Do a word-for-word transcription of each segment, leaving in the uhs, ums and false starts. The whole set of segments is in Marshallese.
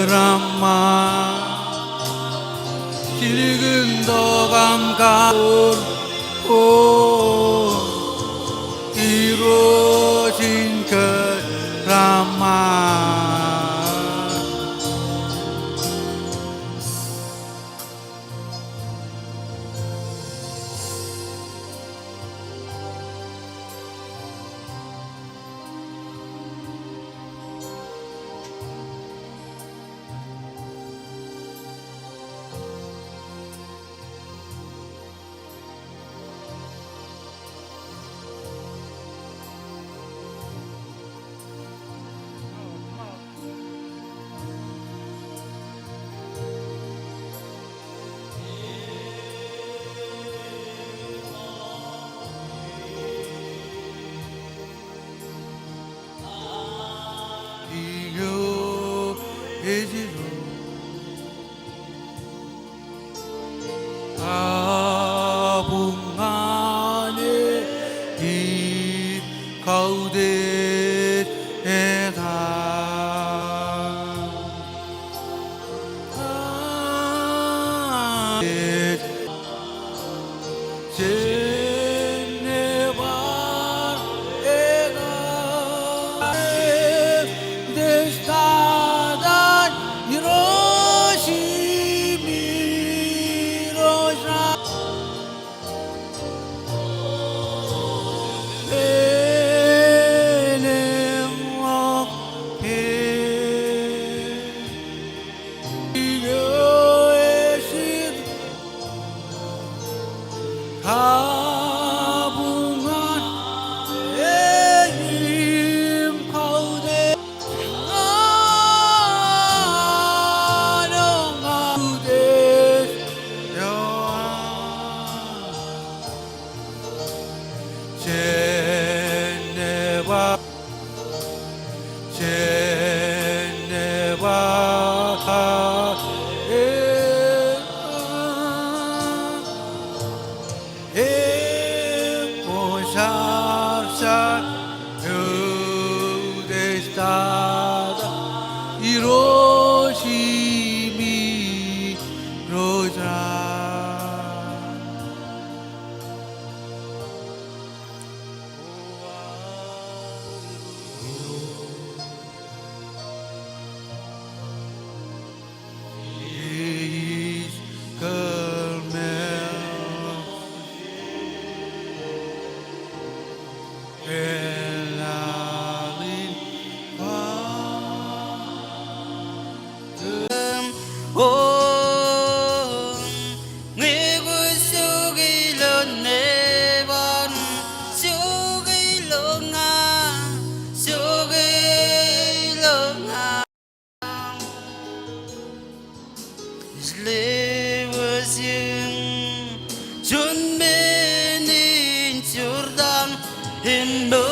Rama, jilkintok aṃ kajoor, O Irooj in kōjeraaṃṃan. Kabuñ ñan e kautiej etaṃ. Jen bar etaṃ. Testata Irooj im Irooj ra. Jen bar, jen bar, e, e, ko jar jar, o, testata Irooj im Irooj ra. O, ñe kwōj jokwe ilo neban, jokwe ilo ña, jokwe ilo ña. Ij lewōj eō juon men in Jordan eo.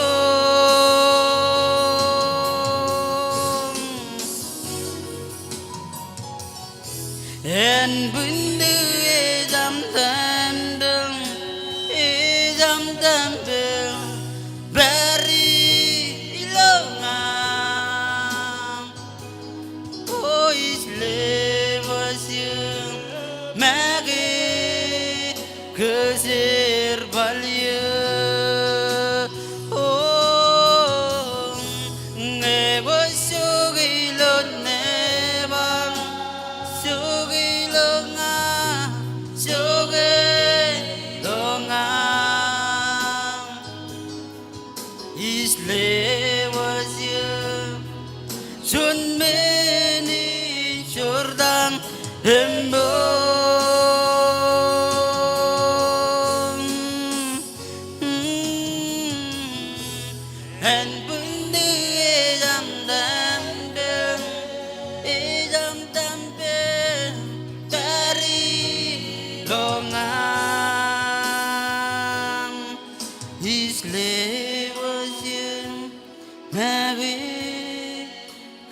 Ānbwinnū ej aṃ tempel, ej aṃ tempel, pād ilo ña. O ij lewōj eō make kōjerbal eō. O, ñe kwōj jokwe ilo neban, jokwe ilo ña, jokwe ilo ña. Ij lewōj eō juon men in Jordan eo. Ānbwinnū ej aṃ tempel, ej aṃ tempel, pād ilo ña. Ij lewōj eō make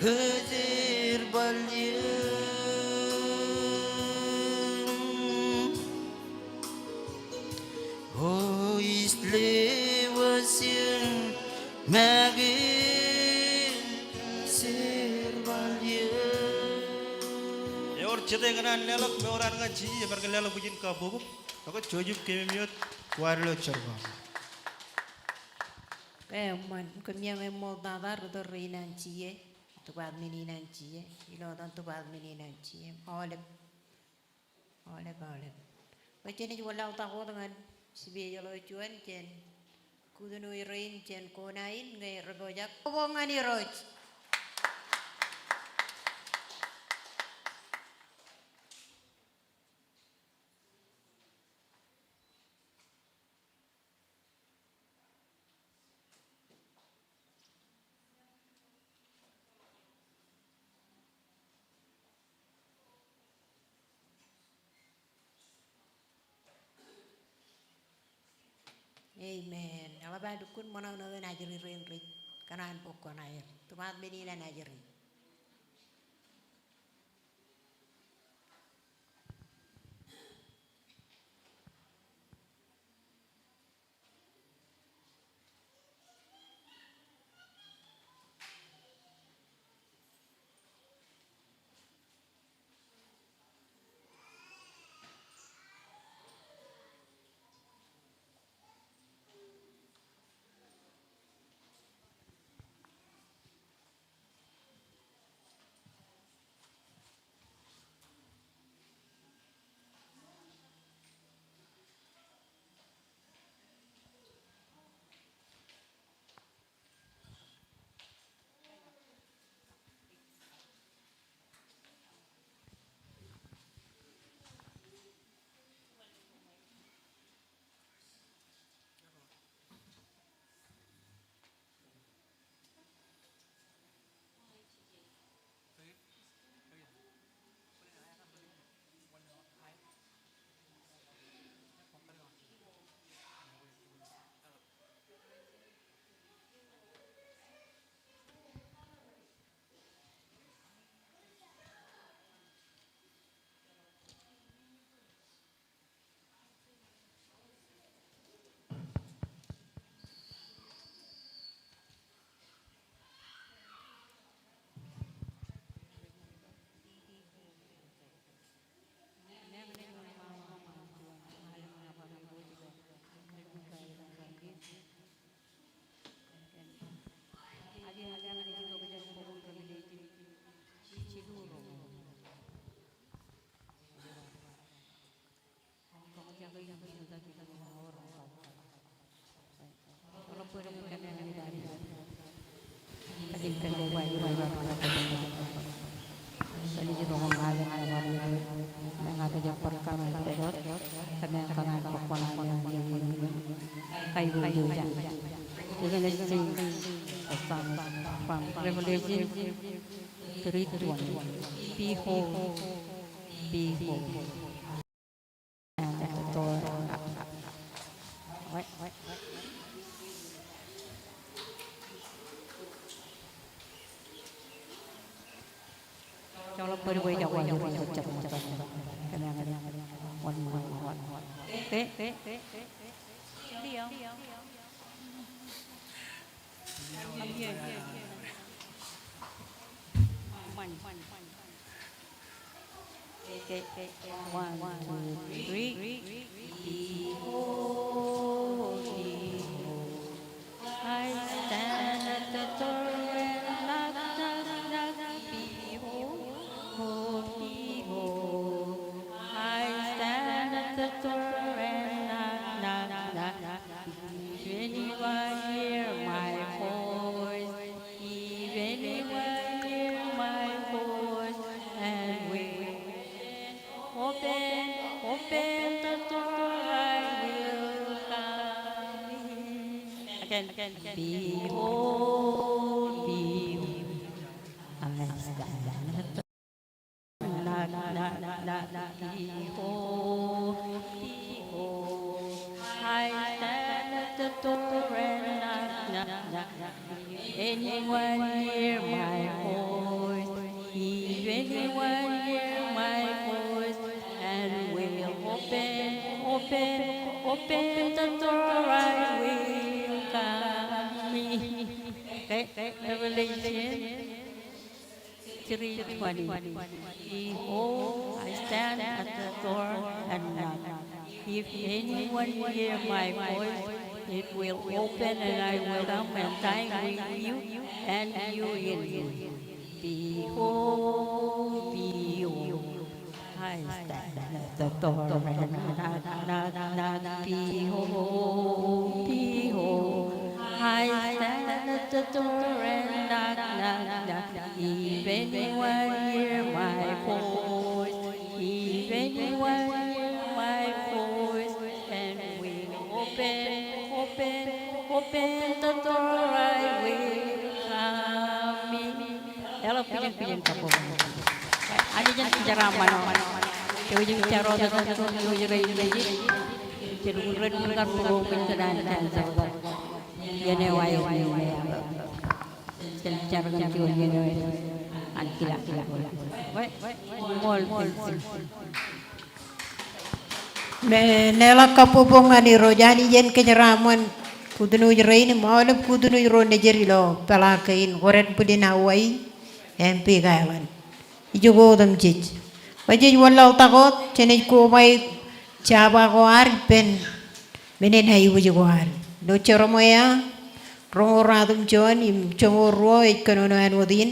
kōjerbal eō. O ij lewōj eō make kōjerbal eō. Jete kōṇaan leḷọk mour eo an ñan Jisōs, emaroñ ke leḷọk bwijin kabbokbok, ak jouj im keememej wōt, kwaar lo jar ba. Eṃṃan, kōmij eṃṃool Tata ri tōl rein an Jisōs, department in an Jisōs, ilo etan department in an Jisōs, aolep. Aolep, aolep. Bwe jen ej wōnlaḷtak wōt ñan special eo juon jān kūtno rein jān kona in ñe rej pojak. Bok ñan Irooj. Amen. Eḷap aō lukkuun ṃōṇōṇō in ajri rein rej kōṇaan bōk kōṇaan aer. Tūmaat men in an ajri. From Revelation three twenty. Behold, behold. One, two, three. Behold, behold, I stand at the door and knock, knock, knock. Behold, behold, I stand at the door and knock, knock, knock. If anyone hear my voice, if anyone hear my voice and will open, open the door, I will come in. Again, again. Behold, behold, I stand at the Knock, knock, knock, knock, behold, behold, I stand at the door and knock, knock, knock. Anyone hear my voice? If anyone hear my voice and will open, open, open the door, I will come in. Okay, Revelation. three twenty. Behold, I stand at the door and knock. If anyone hear my voice, it will open, and I will come and dine with you, and you in me. Behold, behold, I stand at the door and knock, knock, knock. Behold, behold, I stand at the door and knock, knock, knock. If anyone hear my voice, if anyone hear my voice, and will open, open, open the door, I will come in. Eḷap kijen, kijen kabbokbok. Anij en kōjeraaṃṃan. Jouj im jar wōt tok juon jouj rein nejid. Jen wūn ren wūn kar būruō kōn kōn an cancer. Iien eo aer. Jen jar kōn juon iien eo an kilakila. Wōt, wōt, wōt. Im leḷọk kabbokbok ñan Irooj. Anij en kōjeraaṃṃan kōtnoj rein im aolep kōtnoj ro nejid ilo peḷaak kein, wōr en bwilin Hawaii im Big Island. Ijoko otemjej. Bwe jej wōnlaḷtak wōt, jenaaj koba jabawōt ko ad ippān men in aikuj ko ad. Ilo Jeremaia roñoul ruatimjuon im joñoul ruo ej kōnono āinwōt in.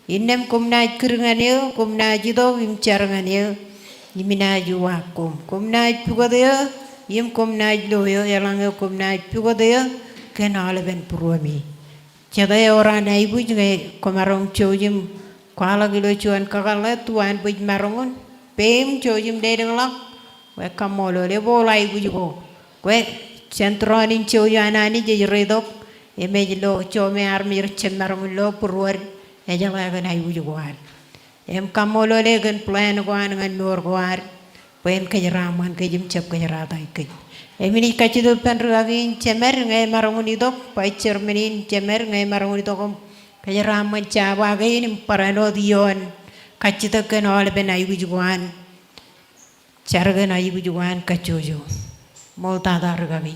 Innām koṃ naaj kūr ñan eō, koṃ naaj itok im jar ñan eō, im inaaj uwaak koṃ. Koṃ naaj pukot eō, im koṃ naaj lo eō, eḷaññe koṃ naaj pukot eō kōn aolepen būruemi. Jete ewōr an aikuj ñe kwōmaroñ jouj im kwaḷọk ilo juon kakōḷḷe, tu an bwijmaroñ in, peiṃ jouj im lelōñḷọk, bwe kaṃṃoolol, ebooḷ aikuj ko. Bwe central in jouj an Anij ej reitok, im ej lo, ijo me armej rej jab maroñ in lo būruod, ejeḷā kōn aikuj ko an. Im kaṃṃoolole kōn plan ko an ñan mour ko ad, bwe en kōjeraaṃṃan kōj im jab kōjerataik kōj. Im inaaj kajjitōk ippān rikaki in jemed ñe emaroñ in itok, vice chairman in jemed ñe emaroñ in itok im kōjeraaṃṃan jabawōt kein im barāinwōt ioon kajjitōk kōn aolepen aikuj ko an. Jar kōn aikuj ko an kajjojo. Ṃool tata rikaki.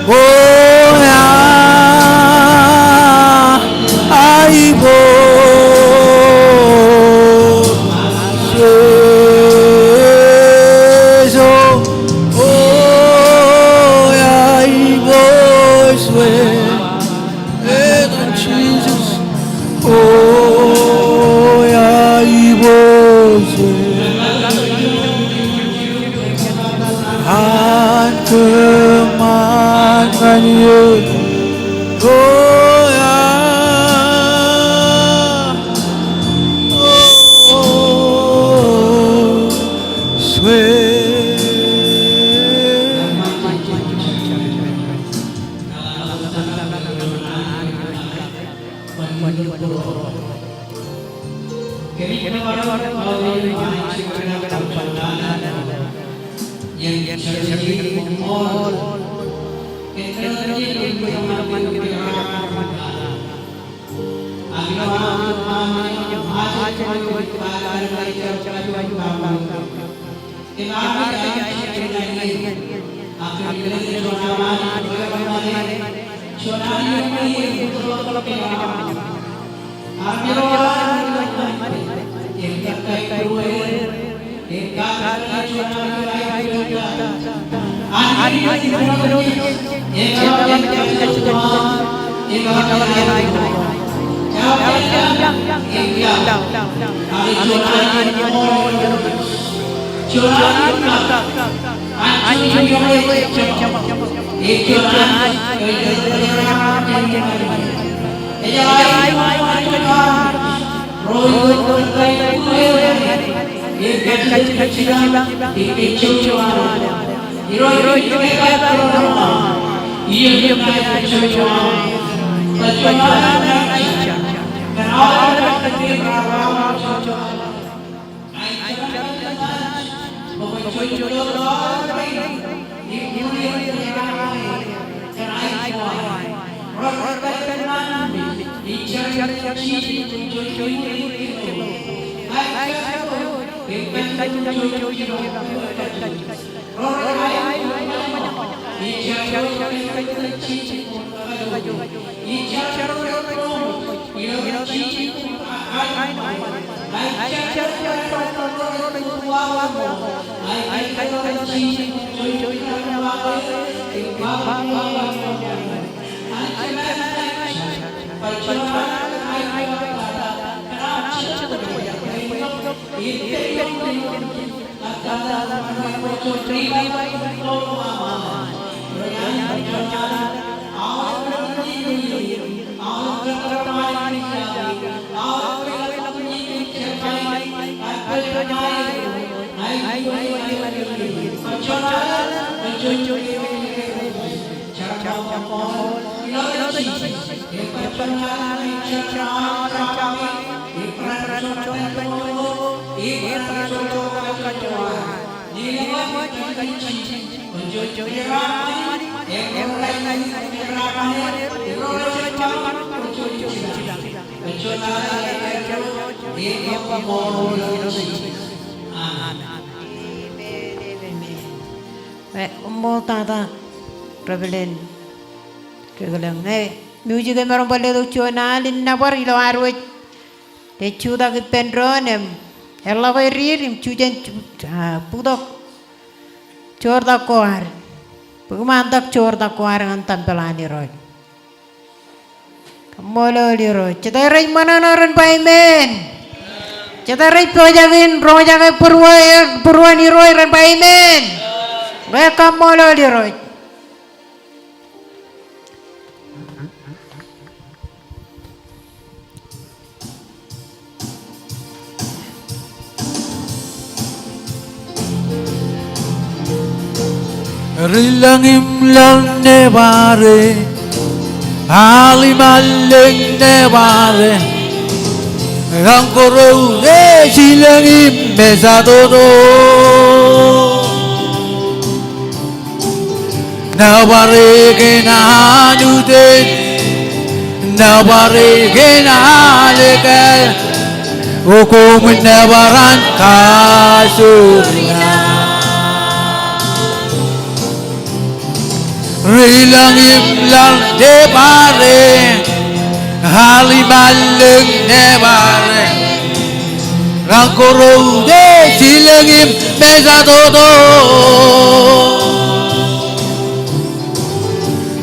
O ea, aiboojoj Jesu. O ea, aiboojoj. Etan Jisōs. O ea, aiboojoj. An kōṃṃan ñan eō. O ea. O swe. Amen. Amen. Koṃṃool tata, Reverend Kekilōñ. Ñe music emaroñ bar letok juon al in nōbar ilo ad wōj rej jutak ippān doon im eḷḷọk erier im jujen ju-, ah, bōktok joortak ko ad. Bōk ṃaantak joortak ko ad ñan tempel an Irooj. Kaṃṃoolol Irooj. Jete rej ṃōṇōṇō ren ba amen. Jete rej pojak in roñjake būruon, būruon Irooj ren ba amen. Ke kaṃṃoolol Irooj. Ri lōñ im lōñ nebare, al im allōñ nebare, kañ kōrou ej ilōñ im ej atoto. Nōbar e kōn an utiej, nōbar e kōn an ekāāl, o koṃwin nōbar an kajoor ñan. Ri lōñ im laḷ nebare, al im allōñ nebare. Raṇ kōrọute jilōñ im mejatoto.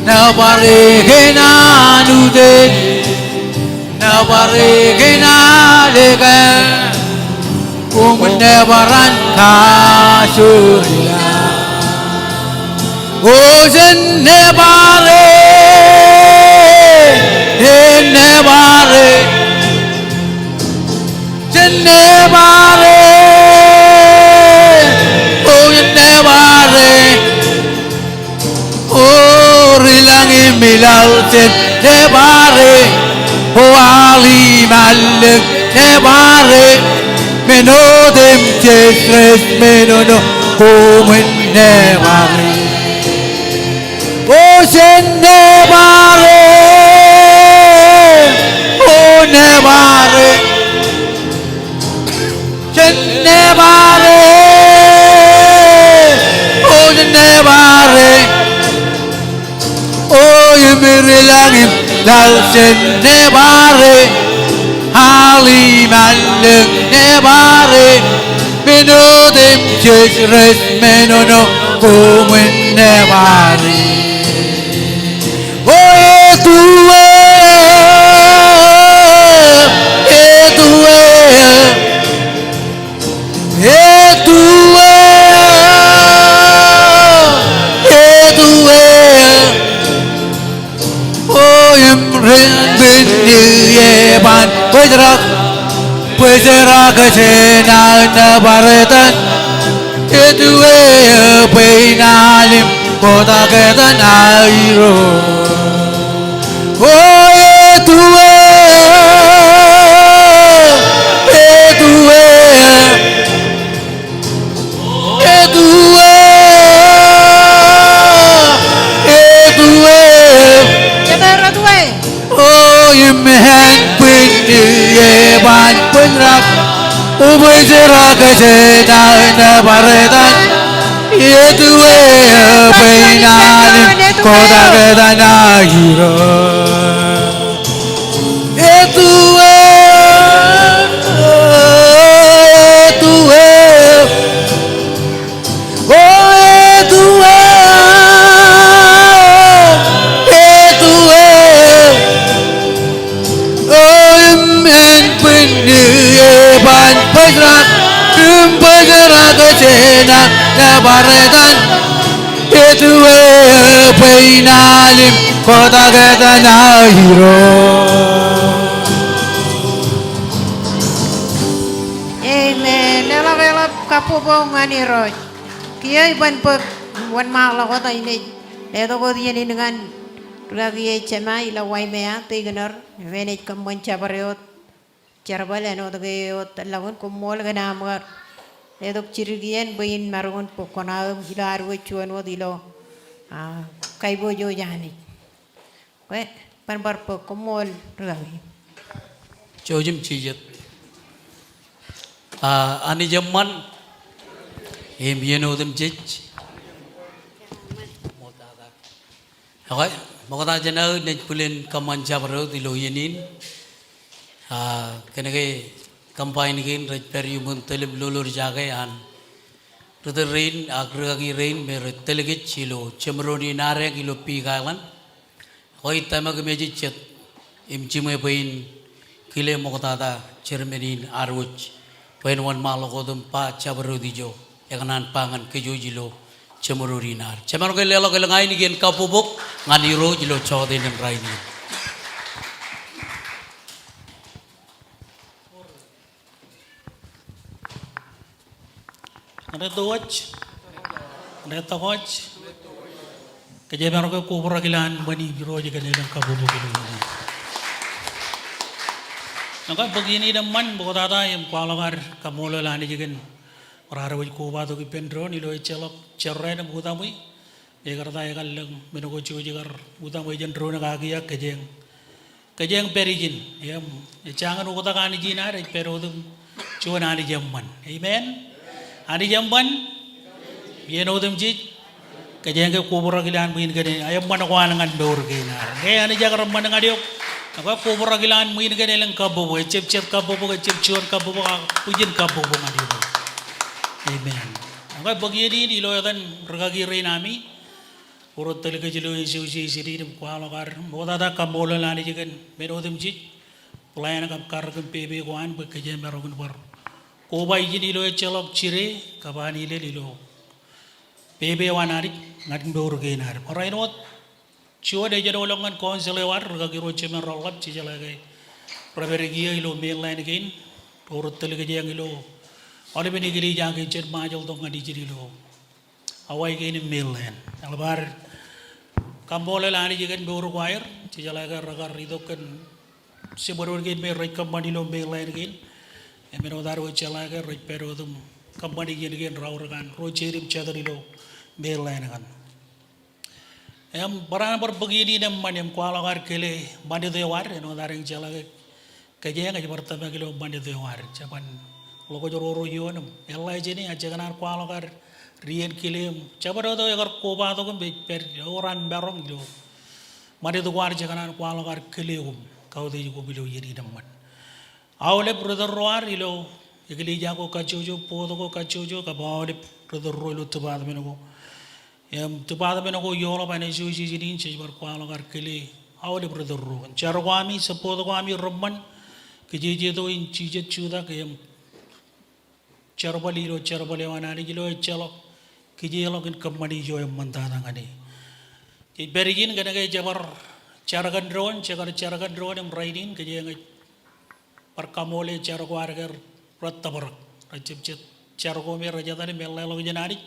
Nebare kōn an utiej, nebare kōn aleke, koṃwin nebare an kajoor ilaḷ. O jen nebare, jen nebare, jen nebare, o jen nebare. O ri lōñ im ilaḷ jen nebare, o al im allōñ nebare, men otemjej rej menono, koṃwin nebare. O jen nebare, o nebare. Jen nebare, o jen nebare. O im ri lōñ im laḷ jen nebare, al im allōñ nebare, men otemjej rej menono, koṃwin nebare. O etuwe, etuwe, etuwe, etuwe. O im ri lōñ im ilaḷ, ban bōjrak, bōjrak jān aō nōbar etan. Etuwe bwe in al im kotak etan aō Irooj. O etuwe, etuwe, etuwe, etuwe. Etuwe. O im ānbwinnū eban bōjrak, bōjrak jān aō nōbar etan. Etuwe bwe in al im kotak etan aō Irooj. Etuwe, etuwe. O etuwe, etuwe. O im ānbwinnū eban bōjrak, im bōjrak jān aō nōbar etan. Etuwe bwe in al im kotak etan aō Irooj. Amen. Leḷọk eḷap kabbokbok ñan Irooj. Kiiō iban bōk wōnṃaanḷọk wōt im ej letok wōt iien in ñan rūkaki eo ej jema ilo Waimea, Tikōn Ur, im enaaj kōṃṃan jabdewōt jerbal āinwōt ke ewōt tōllọkun. Koṃṃool kōn aṃ kar letok jidik iien bwe in maroñ in bōk kuṇaō im ilo ad wōj juon wōt ilo, ah, kaiboojoj Anij. Kwe, ban bar bōk, koṃṃool rūkaki. Jouj im jijet. Ah, Anij eṃṃan im iien otemjej. Ekwe, ṃokta jān aō naaj bōlen kōṃṃan jabdewōt ilo iien in. Ah, kōnke combine kein rej pād iuṃwin tōl im lolorjake an ritōl rein ak rūkaki rein me rej tōl kōj ilo jeṃdoon in adeañ ilo Big Island. Ekwe ij tōmak im ejejjet im jiṃwe bwe in kile ṃoktata chairman in ad wōj bwe en wōnṃaanḷọk wōt im ba jabdewōt ijo ekōṇaan ba ñan kōj wōj ilo jeṃdoon in ad. Jemaroñ ke leḷọk elōñ ainikien kabbokbok ñan Irooj ilo jọteen in rainin. Ñan rej tokaj. Ñan rej tokaj. Kōjemaroñ ke kobrak ilowaan ṃani Irooj kōn elōñ kabbokbok ilo iien in. Ñan kab bōk iien in eṃṃan ṃoktata im kwaḷọk ad kaṃṃoolol Anij kōn bar ad wōj kobatok ippān doon ilo ejjeḷọk jorrāān im utaṃwe. Ekar ta ekar lōñ men ko jej kar utaṃwe jān doon kaki ak kōjeañ kōjeañ pād ijin. Im ej jañin oktak Anij in ad, ej pād wōt im juon Anij eṃṃan. Amen. Anij eṃṃan. Iien otemjej. Kōjeañ ke kobrak ilowaan ṃwiin kein, eṃṃan ko an ñan mour kein ad. Ke Anij ekar ṃṃan ñan eok, ekwe kobrak ilowaan ṃwiin kein elōñ kabbokbok, ejjab jet kabbokbok, ejjab juon kabbokbok, ak bwijin kabbokbok ñan eok. Amen. Ekwe bōk iien in ilo etan rikaki rein ami, Oro tōl kōj ilo association in im kwaḷọk ad ṃoktata kaṃṃoolol Anij kōn men otemjej, plan kab karōk im pepe ko an bwe kōjeañ maroñ in bar koba ijin ilo ejjeḷọk jide kab anilel ilo pepe eo an Anij ñan mour kein ad. Barāinwōt juon ejenoḷọk ñan council eo ad, rikaki ro jemān reḷap, jejeḷā ke rej pād kiiō ilo mainland kein, ro rej tōl kōjeañ ilo aolepen eklejia kein jān Ṃajeḷ tok ñan ijin ilo Hawaii kein im mainland. Eḷap ad kaṃṃoolol Anij kōn mour ko aer, jejeḷā ke rekar itok kōn jibadwōj kein me rej kōṃṃan ilo mainland kein. Im āinwōt ad wōj jeḷā ke rej pād wōt im kōṃṃani iien kein raorōk an ro jeid im jatid ilo mainland kaṇ. Im barāinwōt bar bōk iien in eṃṃan im kwaḷọk ad kile ṃanit eo ad, āinwōt ad eñ jeḷā ke kōjeañ ej bar tōmak ilo ṃanit eo ad. Jeban ḷọk ro ro ioon im eḷḷā ej āne, ak jekōṇaan kwaḷọk ad ri-iien kile im jabdewōt eo ekar kobatok im ej pād ewōr an maroñ ilo ṃanit ko ad, jekōṇaan kwaḷọk ad kile koṃ, kautiej koṃ ilo iien in eṃṃan. Aolep ri-tōl ro ad ilo eklejia ko kajjojo, board ko kajjojo, kab aolep ri-tōl ro ilo department ko. Im department ko eḷap an association in jej bar kwaḷọk ad kile aolep ri-tōl ro. Jar ko ami, support ko ami reṃṃan, kijeje tok in jijet jutak im jerbal ilo jerbal eo an Anij ilo ejjeḷọk kijeḷọk in kōṃṃani ijo eṃṃantata ñan e. Jej pād ijin kōnke jebar jar kōn doon, jekar jar kōn doon im rainin kōjeañ ej bar kaṃṃoole jar ko ad ke rej tōprak. Rej jab jet jar ko me rej etal im eḷḷāḷọkjeṇ Anij.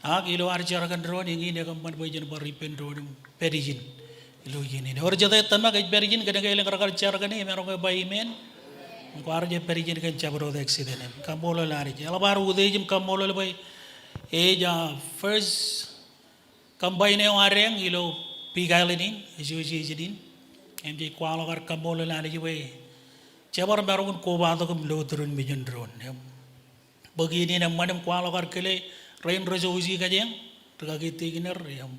Ak ilo ad jar kōn doon, eñin ekōṃṃan bwe jen bar ippān doon im pād ijin ilo iien in. Ewōr jet ej tōmak, ej pād ijin kōnke elōñ rekar jar kōn e, emaroñ ke ba amen. Im kwaar jab pād ijin kōn jabdewōt accident in. Kaṃṃoolol Anij. Eḷap ad utiej im kaṃṃoolol bwe ej, ah, first combine eo ad eñ ilo Big Island in, association in. Im jej kwaḷọk ad kaṃṃoolol Anij bwe jebar maroñ in kobatok im lo turin mejān doon. Im bōk iien in eṃṃan im kwaḷọk ad kile rein rej osi kōjeañ, rikaki Tiekner, im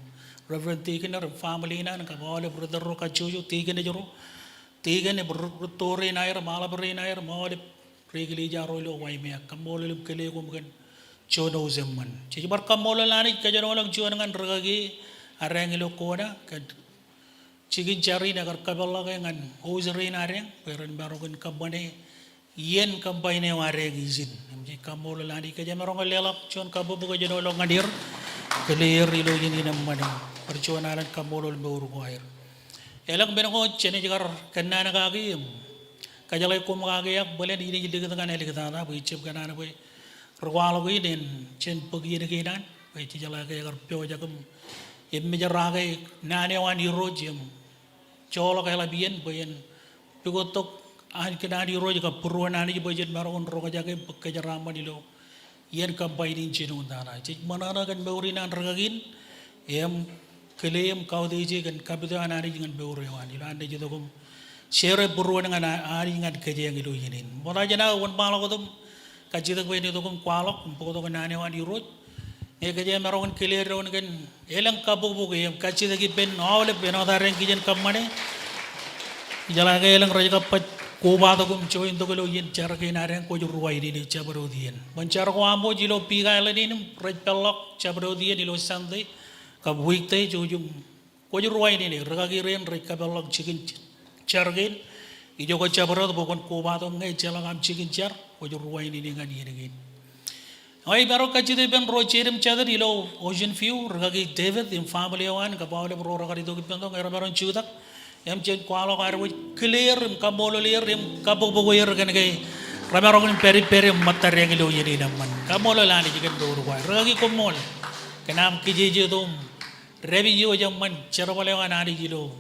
Reverend Tiekner, im family ṇe an, kab aolep ri-tōl ro kajjojo, tieknōj ro, tieknōj im ri-, ri-tōl rein aer, im aḷap rein aer, im aolep ri-eklejia ro ilo Waimea. Kaṃṃoolol im kile koṃ kōn juon host eṃṃan. Jej bar kaṃṃoolol Anij kōjenolọk juon ñan rikaki ad eñ ilo Kona, kōn jikin jar in ekar kōpeḷḷọke ñan host rein ad eñ, bwe ren maroñ in kōṃṃane iien combine eo ad eñ ijin. Im jej kaṃṃoolol Anij, kōjeañ maroñ in leḷọk juon kabbokbok kōjenolọk ñan er, kile er ilo iien in eṃṃan im bar juon alen kaṃṃoolol mour ko aer. Elōñ men ko jenaaj kar kōnnaan kaki im kōjeḷāik koṃ kaki ak bōlen inaaj likūt ñan āliktata bwe ij jab kōṇaan bwe ri-kwaḷọk in en jen bōk iien kein an bwe jejeḷā ke ekar pojak im, im emmejrake naan eo an Irooj im joḷọk eḷap iien bwe en pukot tok ankiin an Irooj kab būruon Anij bwe jen maroñ in roñjake im bōk kōjeraaṃṃan ilo iien combine in jinoin tata. Jej ṃōṇōṇō kōn mour in an rikaki in, im kile im kautiej e kōn kapit eo an Anij ñan mour eo an. Ilo an naaj itok im share būruon ñan a-, Anij ñan kōjeañ ilo iien in. Ṃokta jān aō wōnṃaanḷọk wōt im kajjitōk bwe en itok im kwaḷọk im bōktok naan eo an Irooj. Ñe kōjeañ maroñ in kile doon kōn elōñ kabbokbok im kajjitōk ippān aolep āinwōt ad eñ kijen kōṃṃane. Ijeḷā ke elōñ rej kab baj kobatok im join tok ilo iien jar kein ad eñ, kwōj ruwainene jabdewōt iien. Ṃōn jar ko aṃ wōj ilo Big Island in im rej peḷḷọk jabdewōt iien ilo Sunday kab weekday, jouj im kwōj ruwainene, rikaki rein rej kapeḷḷọk jikin jar kein. Ijo kwōj jabdewōt bwe kwōn kobatok ñe ejjeḷọk aṃ jikin jar, kwōj ruwainene ñan iien kein. Ij maroñ kajjitōk ippān ro jeid im jatid ilo Ocean View, rikaki David im family eo an, kab aolep ro rekar itok ippān tok, ñe remaroñ jutak. Im jen kwaḷọk ad wōj kile er im kaṃṃoolol er im kabōkbōk er kōn ke remaroñ in pād ippād im ṃōttad eñ ilo iien in eṃṃan. Kaṃṃoolol Anij kōn mour ko aer. Rikaki koṃṃool kōn aṃ kijeje tok im dāpij ijo eṃṃan jerbal eo an Anij ilo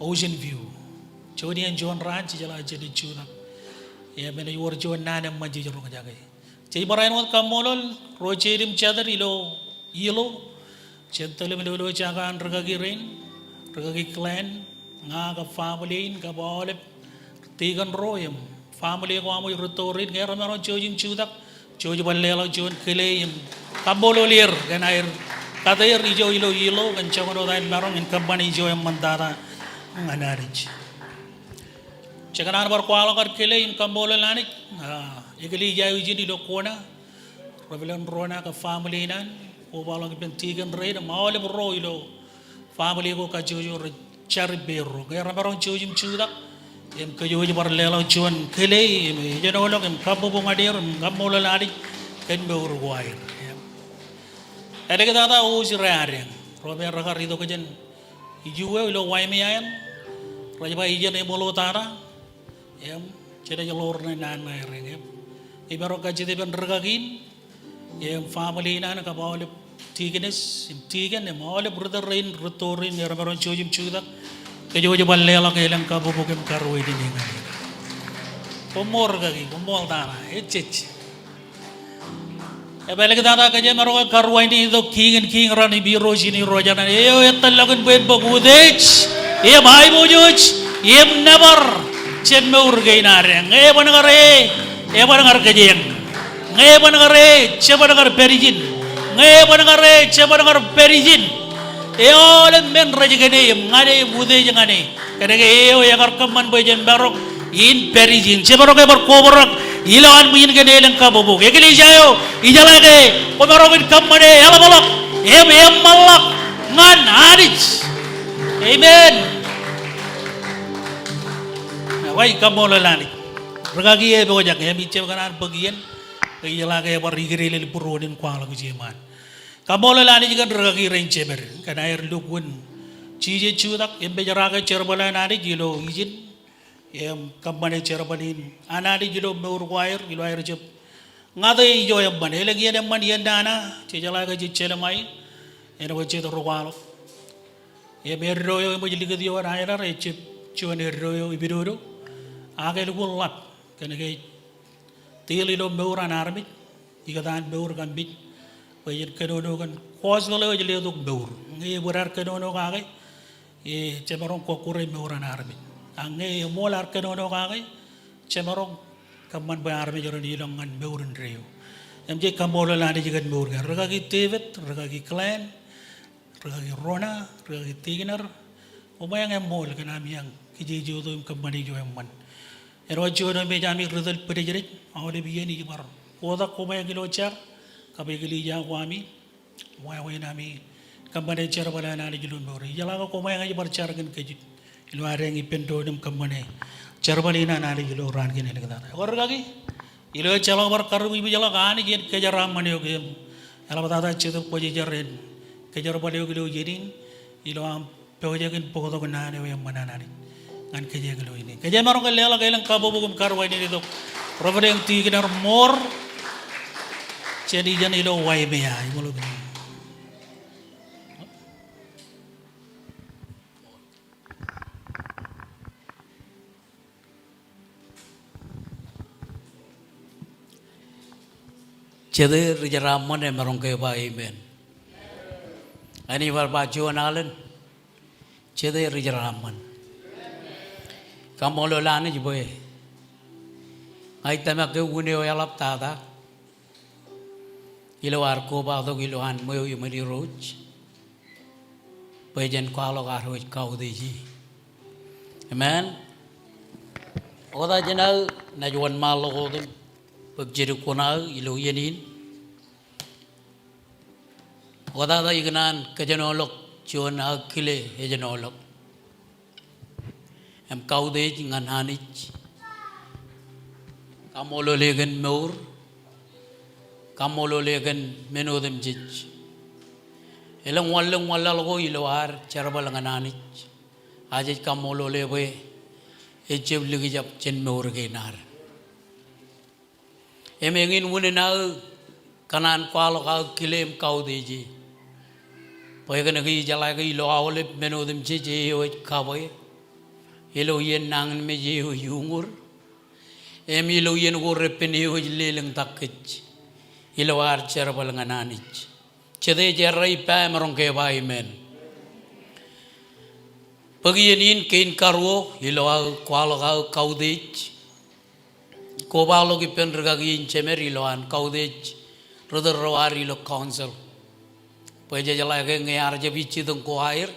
Ocean View. Juon iien juon raan, jejeḷā jenaaj jutak. Im enaaj wōr juon naan eṃṃan jej roñjake. Jej barāinwōt kaṃṃoolol ro jeid im jatid ilo Hilo. Jen tōl im lolo jake an rikaki rein, rikaki Glenn, ña kab family in, kab aolep deacon ro im family ko aṃ wōj, ri-tōl rein, ñe remaroñ jouj im jutak, jouj bar leḷọk juon kile im kaṃṃoolol er kōn aer kate er ijo ilo ilo kōn joñan wōt aer maroñ in kōṃṃane ijo eṃṃantata ñan Anij. Jekōṇaan bar kwaḷọk ad kile im kaṃṃoolol Anij, ah, eklejia eo ijin ilo Kona, Reverend Rona kab family in an, kobaḷọk ippān tikōn rein im aolep ro ilo family ko kajjojo rej jar ippārro. Ñe remaroñ jouj im jutak, im kōj wōj bar leḷọk juon kile im ejenoḷọk im kabbokbok ñan er im kaṃṃoolol Anij kōn mour ko aer. Āliktata owōj rej adeañ. Ro me rekar itok jān iju eo ilo Waimea eṇ, rej ba ijeṇ eṃool tata, im jenaaj ḷoor ṇe naan ṇa ereñ im. Imaroñ kajjitōk ippān rūkaki in, im family in an kab aolep deaconess, im deacon, im aolep ritōl rein, rūtto rein, ñe remaroñ jouj im jutak, kōj wōj bar leḷọk elōñ kabbokbok im karuwainene ñan er. Koṃṃool rūkaki, koṃṃool tata, ejej. Im āliktata kōj maroñ ke karuwainene tok Kiiñ in kiiñ, Ran in irooj in irooj, Anij eo ej tōllọkin bwe en bōk utiej im aiboojoj im nōbar jān mour kein adeañ. Ñe eban kar e, eban kar kōjeañ. Ñe eban kar e, jeban kar pād ijin. Ñe eban kar e, jeban kar pād ijin. Aolep men rej kōn e im ñan e im utiej ñan e. Kōnke e eo ekar kōṃṃan bwe jen maroñ in pād ijin. Jemaroñ ke bar kobrak ilowaan ṃwiin kōn elōñ kabbokbok. Eklejia eo, ijeḷā ke kwōmaroñ in kōṃṃane eḷapḷọk im eṃṃanḷọk ñan Anij. Amen. Wāween kaṃṃoolol Anij. Rūkaki eo epojak, im ij jab kōṇaan bōk iien, ijeḷā ke ebar ikdeḷọñ būruon in kwaḷọk ijin ṃaan. Kaṃṃoolol Anij kōn rūkaki rein jemed kōn aer lukkuun jijet jutak im pejeraake jerbal an Anij ilo ijin im kōṃṃane jerbal in an Anij ilo mour ko aer, ilo aer jab ñate ijo eṃṃan. Elōñ iien eṃṃan, iien nana, jejeḷā ke jej jelṃae, āinwōt jet ri kwaḷọk. Im eddo eo eṃōj likūt ioon aer, ejab juon eddo eo epidodo. Ak elukkuun ḷap kōnke ej deal ilo mour an armej, ikōtaan mour kab mej, bwe jen kōnono kōn gospel eo ej letok mour. Ñe ebōd ad kōnono kake, e, jemaroñ kọkkure mour an armej. Ak ñe eṃool ad kōnono kake, jemaroñ kōṃṃan bwe armej ren ilọk ñan mour indeeo. Im jej kaṃṃoolol Anij kōn mour kein. Rūkaki David, rūkaki Glenn, rūkaki Rona, rūkaki Tigner, koṃeañ eṃool kōn ami eañ kijeje oto im kōṃṃane ijo eṃṃan. Āinwōt juon eo me ej ami ri tōl bwidejidej, aolep iien ij bar kotak koṃeañ ilo jar, kab eklejia ko ami, wāween ami kōṃṃane jerbal an Anij ilo mour. Ijeḷā ke koṃeañ ej bar jar kōn kōj ilo adeañ ippān doon im kōṃṃane jerbal in an Anij ilo raan kein āliktata. Ewōr rūkaki, ilo ejjeḷọk bar karreoujḷọk Anij en kōjeraaṃṃan eok im eḷaptata Jetōb Kwōjarjar en kōjerbal eok ilo iien in, ilo aṃ pojak in bōktok naan eo eṃṃan an Anij ñan kōj ilo iien in. Kōj maroñ ke leḷọk elōñ kabbokbok im karuwainene tok Reverend Tigner Moore jān ijeṇ ilo Waimea. Iṃōḷ. Jete ri jeraaṃṃan emaroñ ke ba amen? Āinwōt ij bar ba juon alen, jete ri jeraaṃṃan? Kaṃṃoolol Anij bwe ña ij tōmak ke un eo eḷaptata ilo ad kobatok ilowaan ṃweo iṃōn Irooj bwe jen kwaḷọk ad wōj kautiej e. Amen. Oktak jān aō naaj wōnṃaanḷọk wōt im bōk jidik kuṇaō ilo iien in. Oktak ikōṇaan kōjenoḷọk juon aō kile ejenoḷọk im kautiej ñan Anij. Kaṃṃoolol e kōn mour. Kaṃṃoolol e kōn men otemjej. Elōñ wanlōñ wanlaḷ ko ilo ad jerbal ñan Anij. Ak jej kaṃṃoolol e bwe ejab likjab jān mour kein ad. Im eñin unin aō kōṇaan kwaḷọk aō kile im kautiej e. Bwe kōnke ijeḷā ke ilo aolep men otemjej e eo ej kabwe, ilo iien nañinmej e eo ej uñūr, im ilo iien ko repen e eo ej lelōñtak kōj, ilo ad jerbal ñan Anij. Jete ej errā ippa emaroñ ke ba amen? Bōk iien in kein karuo ilo aō kwaḷọk aō kautiej. Kobaḷọk ippān rikaki in jemed ilowaan kautiej ri tōl ro ad ilo council. bwe jejeḷā ke ñe ear jab ijjitōñ ko aer,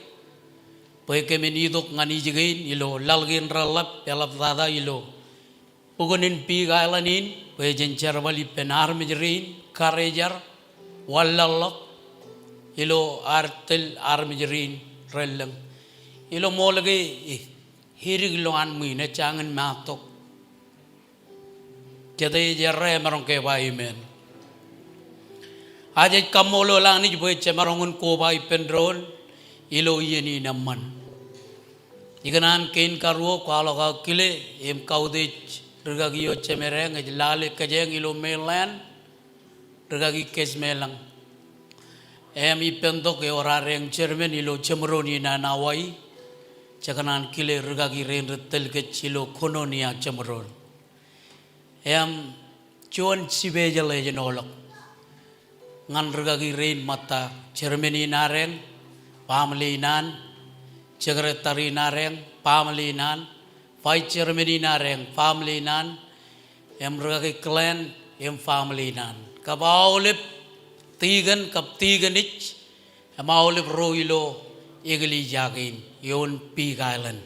bwe kōmin itok ñan ijikein ilo laḷ kein reḷap, eḷaptata ilo bukwōn in Big Island in, bwe jen jerbal ippān armej rein, karijer, wanlaḷḷọk, ilo ad tōl armej rein relōñ. Ilo ṃool ke, eh, edik lowaan ṃwiin, ejjañin maat tok. Jete ej errā emaroñ ke ba amen. Ak ij kaṃṃoolol Anij bwe jemaroñ in koba ippān doon ilo iien in eṃṃan. Ikōṇaan kein karuo kwaḷọk aō kile im kautiej rikaki eo jemedeañ ej lale kōjeañ ilo mainland, rikaki Kōsmeḷañ. Im ippān tok eo raar eañ chairman ilo jeṃdoon in an Hawaii, jekōṇaan kile rikaki rein rej tōl kōj ilo kōnono in jeṃdoon. Im juon special ej āinwōt ḷọk ñan rikaki rein ṃōtta, chairman in adeañ, family in an, secretary in adeañ, family in an, vice chairman in adeañ, family in an, im rikaki Glenn im family in an. Kab aolep tikōn kab tikōnij, im aolep ro ilo eklejia kein ioon Big Island.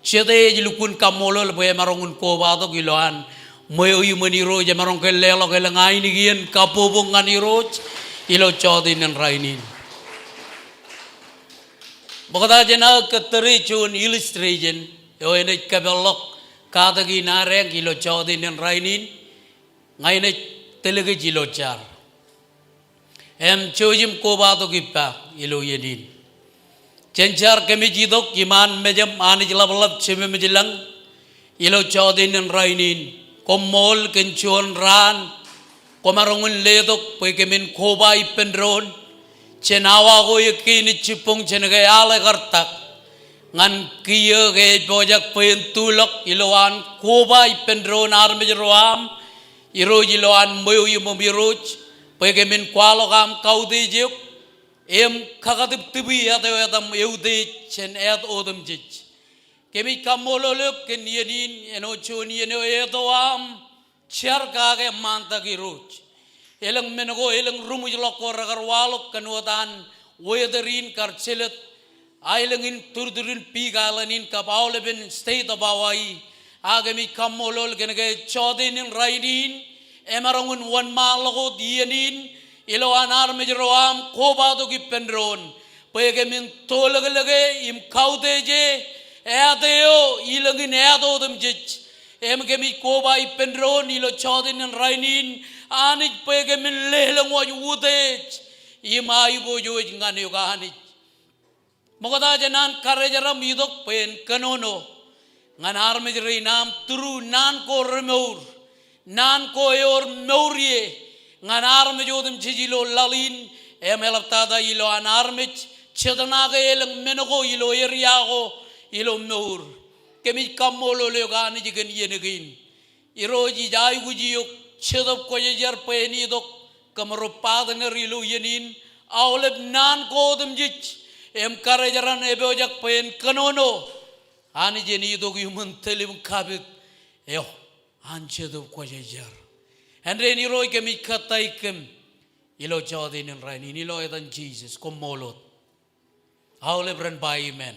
Jete ej lukkuun kaṃṃoolol bwe emaroñ in kobatok ilowaan ṃweo iṃōn Irooj, emaroñ ke leḷọk elōñ ainikien kabbokbok ñan Irooj ilo jọteen in rainin. Ṃokta jān aō kōttōre juon illustration eo enaaj kōpeḷḷọk katak in adeañ ilo jọteen in rainin, ña inaaj tōl kōj ilo jar. Im jouj im kobatok ippa ilo iien in. Jān jar kōmij itok iṃaan mejaṃ Anij ḷapḷap Jememej lañ ilo jọteen in rainin. Koṃṃool kōn juon raan kwōmaroñ in letok bwe kōmin koba ippān doon jān awa ko ekkā ej jibboñ jān ke aḷ ekartak. Ñan kiiō ke ej pojak bwe en tulọk ilowaan koba ippān doon armej ro aṃ, Irooj, ilowaan ṃweo iṃōṃ Irooj, bwe kōmin kwaḷọk aṃ kautiej eok im kakatiptipwi āt eo etaṃ eutiej jān āt otemjej. Kōmij kaṃṃoolol eok kōn iien in, āinwōt juon iien eo eto aṃ jar kake ṃaantak Irooj. Elōñ men ko, elōñ ruṃwijḷọk ko rekar waḷọk kōn wōt an weather in kar jelōt aelōñ in turturin Big Island in kab aolepen state of Hawaii. Ak kōmij kaṃṃoolol kōn ke jọteen in rainin emaroñ in wōnṃaanḷọk wōt iien in ilowaan armej ro aṃ kobatok ippān doon bwe kōmin tolōklōke im kautiej āt eo ilōñin āt otemjej. Im kōmij koba ippān doon ilo jọteen in rainin, Anij, bwe kōmin leḷọk wōj utiej im aiboojoj ñan eok, Anij. Ṃokta jān an karijeraṃ itok bwe en kōnono ñan armej rein aṃ through naan ko remour, naan ko ewōr mour ie ñan armej otemjej ilo laḷ in, im eḷaptata ilowaan armej jete ṇa ke elōñ men ko ilo area ko ilo mour. Kōmij kaṃṃoolol eok, Anij, kōn iien kein. Irooj, ij aikuj eok Jetōb Kwōjarjar bwe en itok kōmro partner ilo iien in, aolep naan ko otemjej im karijeran epojak bwe en kōnono. Anij, en itok iuṃwin tōl im kapit eo an Jetōb Kwōjarjar. Āindein Irooj, kōmij kōttāik kōm ilo jọteen in rainin ilo etan Jisōs, koṃṃool wōt. Aolep ren ba amen.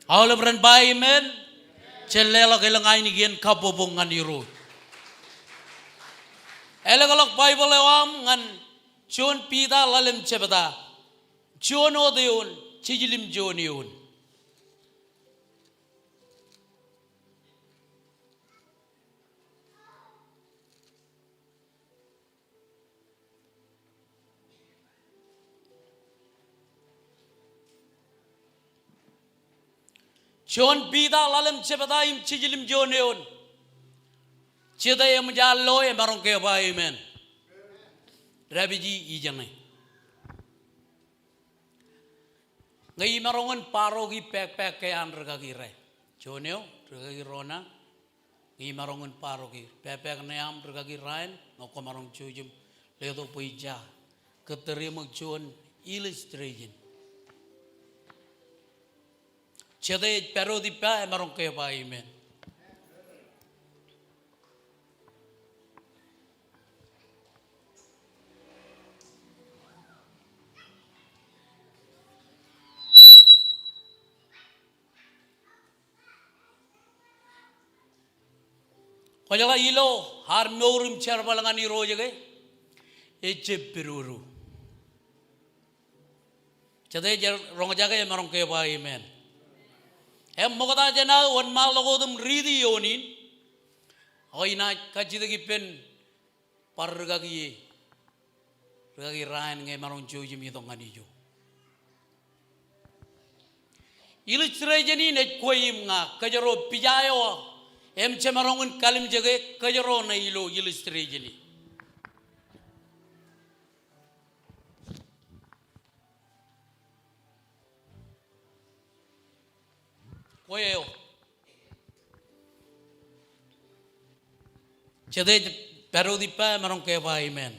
Aolep ren ba amen. Jen leḷọk elōñ ainikien kabbokbok ñan Irooj. Elōkḷọk Baibōḷ eo aṃ ñan juon Piter ḷalem jebta, juon wōt eoon, jiljilimjuon eoon. Juon Piter ḷalem jebta im jiljilimjuon eoon. Jete eṃōj an lo emaroñ ke ba amen. Dāpiji ijeṇe. Ñe imaroñ in borrow-i backpack eo an rikaki Ryan. Juon eo, rikaki Rona. Ñe imaroñ in borrow-i backpack ṇe aṃ rikaki Ryan, ñe kwōmaroñ jouj im letok bwe ij ja kōttōre ṃōk juon illustration. Jete ej pād wōt ippa emaroñ ke ba amen. Kwōjeḷā ilo ad mour im jerbal ñan Irooj ke, ejjab pidodo. Jete ej roñjake emaroñ ke ba amen. Im ṃokta jān aō wōnṃaanḷọk wōt im riiti eoon in, ak inaaj kajjitōk ippān bar rikaki e, rikaki Ryan ñe emaroñ jouj im itok ñan ijo. Illustration in ej kwe im ña, kōjro pija eo, im jemaroñ in kalimjeke kōjro ṇe ilo illustration in. Kwe eo. Jete ej pād wōt ippa emaroñ ke ba amen.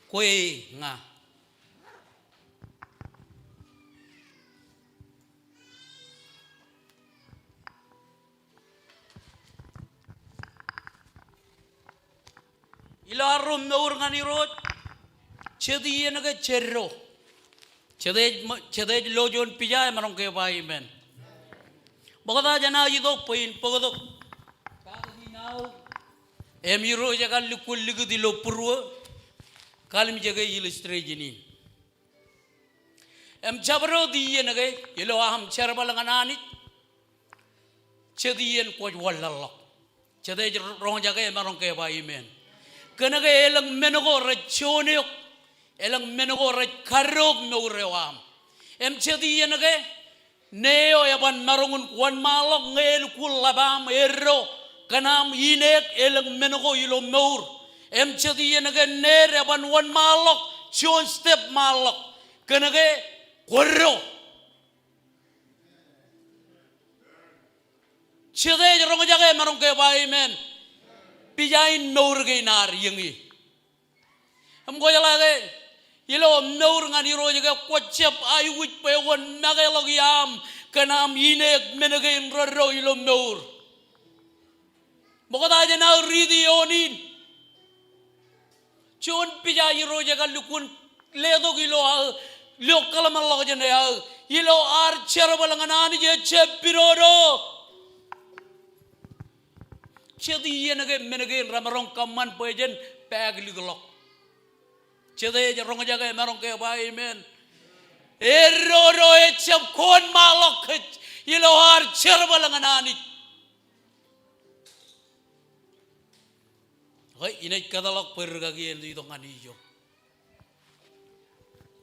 Kwe ña. Ilo arro mour ñan Irooj, jet iien ke jeddo. Jete ej, jete ej lo juon pija emaroñ ke ba amen. Ṃokta jān aō itok bwe in bōktok. Im Irooj ekar lukkuun likūt ilo būruō, kalimjeke illustration in. Im jabdewōt iien ke, ilo aṃ jerbal ñan Anij, jet iien kwōj wanlaḷḷọk. Jete ej roñjake emaroñ ke ba amen. Kōnke elōñ men ko rej juon eok, elōñ men ko rej kaddook mour eo aṃ. Im jet iien ke, ṇe eo eban maroñ in wōnṃaanḷọk ñe elukkuun ḷap aṃ, eddo, kōn aṃ ineek, elōñ men ko ilo mour. Im jet iien ke ṇe eo eban wōnṃaanḷọk juon step ṃaanḷọk. Kōnke kwōddo. Jete ej roñjake emaroñ ke ba amen. Pija in mour kein ad iññā. Im kwōjeḷā ke, ilo mour ñan Irooj ke kwōjab aikuj bwe kwōn makeḷọk iaam kōn aṃ ineek men kein reddo ilo mour. Ṃokta jān aō riiti eoon in. Juon pija Irooj ekar lukkuun letok ilo aō, ilo kōḷmānḷọkjeṇ eo aō, ilo ad jerbal ñan Anij ejjab pidodo. Jet iien ke men kein remaroñ kōṃṃan bwe jen backlick ḷọk. Jete ej roñjake emaroñ ke ba amen. Eddodo ejjab kōn ṃaanḷọk kōj ilo ad jerbal ñan Anij. Ke, inaaj kōtḷọk bwe rikaki en itok ñan ijo.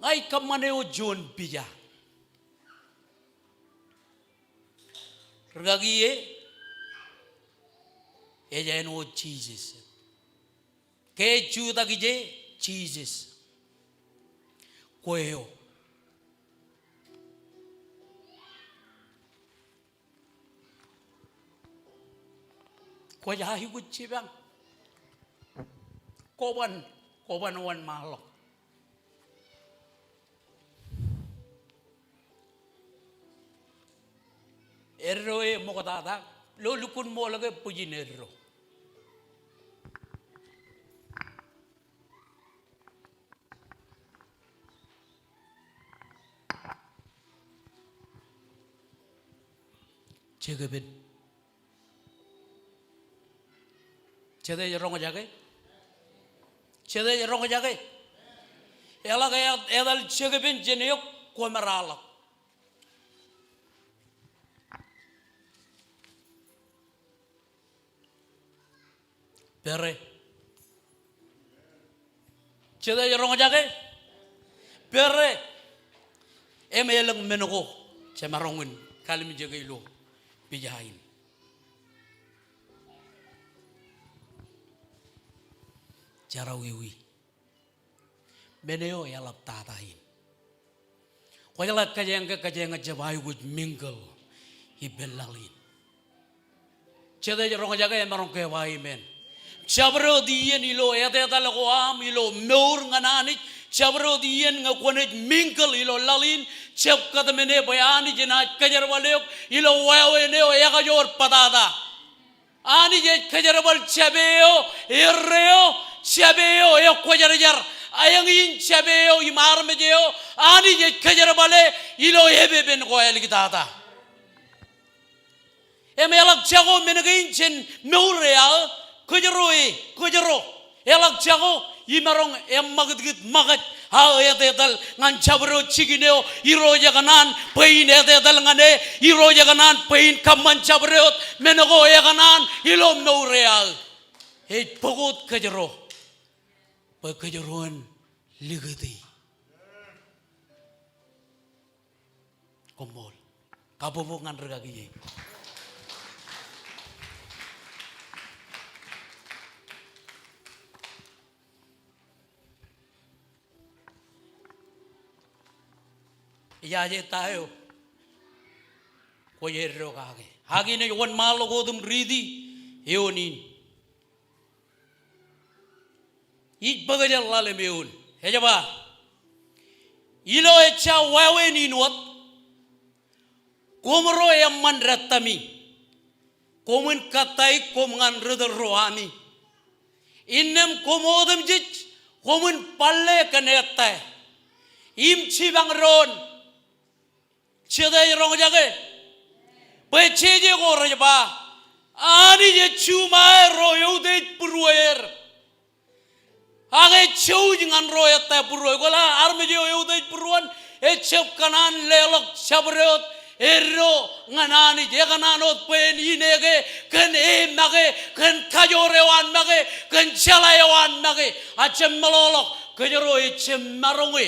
Ña ij kōṃṃane wōt juon pija. Rikaki e, ej āinwōt Jisōs. Ke ej jutak ije, Jisōs. Kwe eo. Kwōj aikuj jipañ. Kwōban, kwōban wōnṃaanḷọk. Eddo e ṃoktata, ilo lukkuun ṃool ke bwijin eddo. Jekpen. Jete ej roñjake? Jete ej roñjake? Eḷak e-, etal jekpen jān eok, kwōmeraḷọk. Pere. Jete ej roñjake? Pere. Im elōñ men ko jemaroñ in kalimjeke ilo pija in. Jerọwiwi. Men eo eḷap tata in. Kwōjeḷā kōjeañ ke kōjeañ ejjab aikuj mingle ippān laḷ in. Jete ej roñjake emaroñ ke ba amen. Jabdewōt iien ilo etetal ko aṃ ilo mour ñan Anij. Jabdewōt iien ñe kwōnaaj mingle ilo laḷ in. Jab kōtmāne bwe Anij enaaj kōjerbal eok ilo wāween eo ekajoor bōtata. Anij ej kōjerbal jabdewōt eo, erreo, jabdewōt eo ekwōjarjar. Eñin jabdewōt eo im armej eo, Anij ej kōjerbale ilo epepen ko āliktata. Im eḷak jako men kein jān mour eo aō, kōjro e, kōjro. Eḷak jako, imaroñ eṃṃakūtkūt ṃōkaj aō etetal ñan jabdewōt jikin eo Irooj ekōṇaan bwe in etetal ñan e, Irooj ekōṇaan bwe in kōṃṃan jabdewōt men ko ekōṇaan ilo mour eo aō. Ej bōk wōt kōjro bwe kōjro en likūti. Koṃṃool. Kabbokbok ñan rikaki e. Ijaje ta eo kwōj eddo kake. Ak in ej wōnṃaanḷọk wōt im riiti eoon in. Ij bōk ejjeḷḷalem eoon. Ej ba, ilo ejja wāween in wōt, koṃro eṃṃan dettami. Koṃwin kōttāik koṃ ñan ri tōl ro ami. Innām koṃ otemjej, koṃwin balle kōn ettā. Im jipañ doon. Jete ej roñjake? Bwe jeje ko rej ba, Anij ej juṃae ro eutiej būrueer. Ak ej jouj ñan ro ettā būrueer. Kwōle armej eo eutiej būruon, ejjab kōṇaan leḷọk jabdewōt eddo ñan Anij. Ekōṇaan wōt bwe en ineke kōn e make, kōn kajoor eo an make, kōn jeḷā eo an make. A jab meḷọkḷọk, kōjro ejjab maroñ e,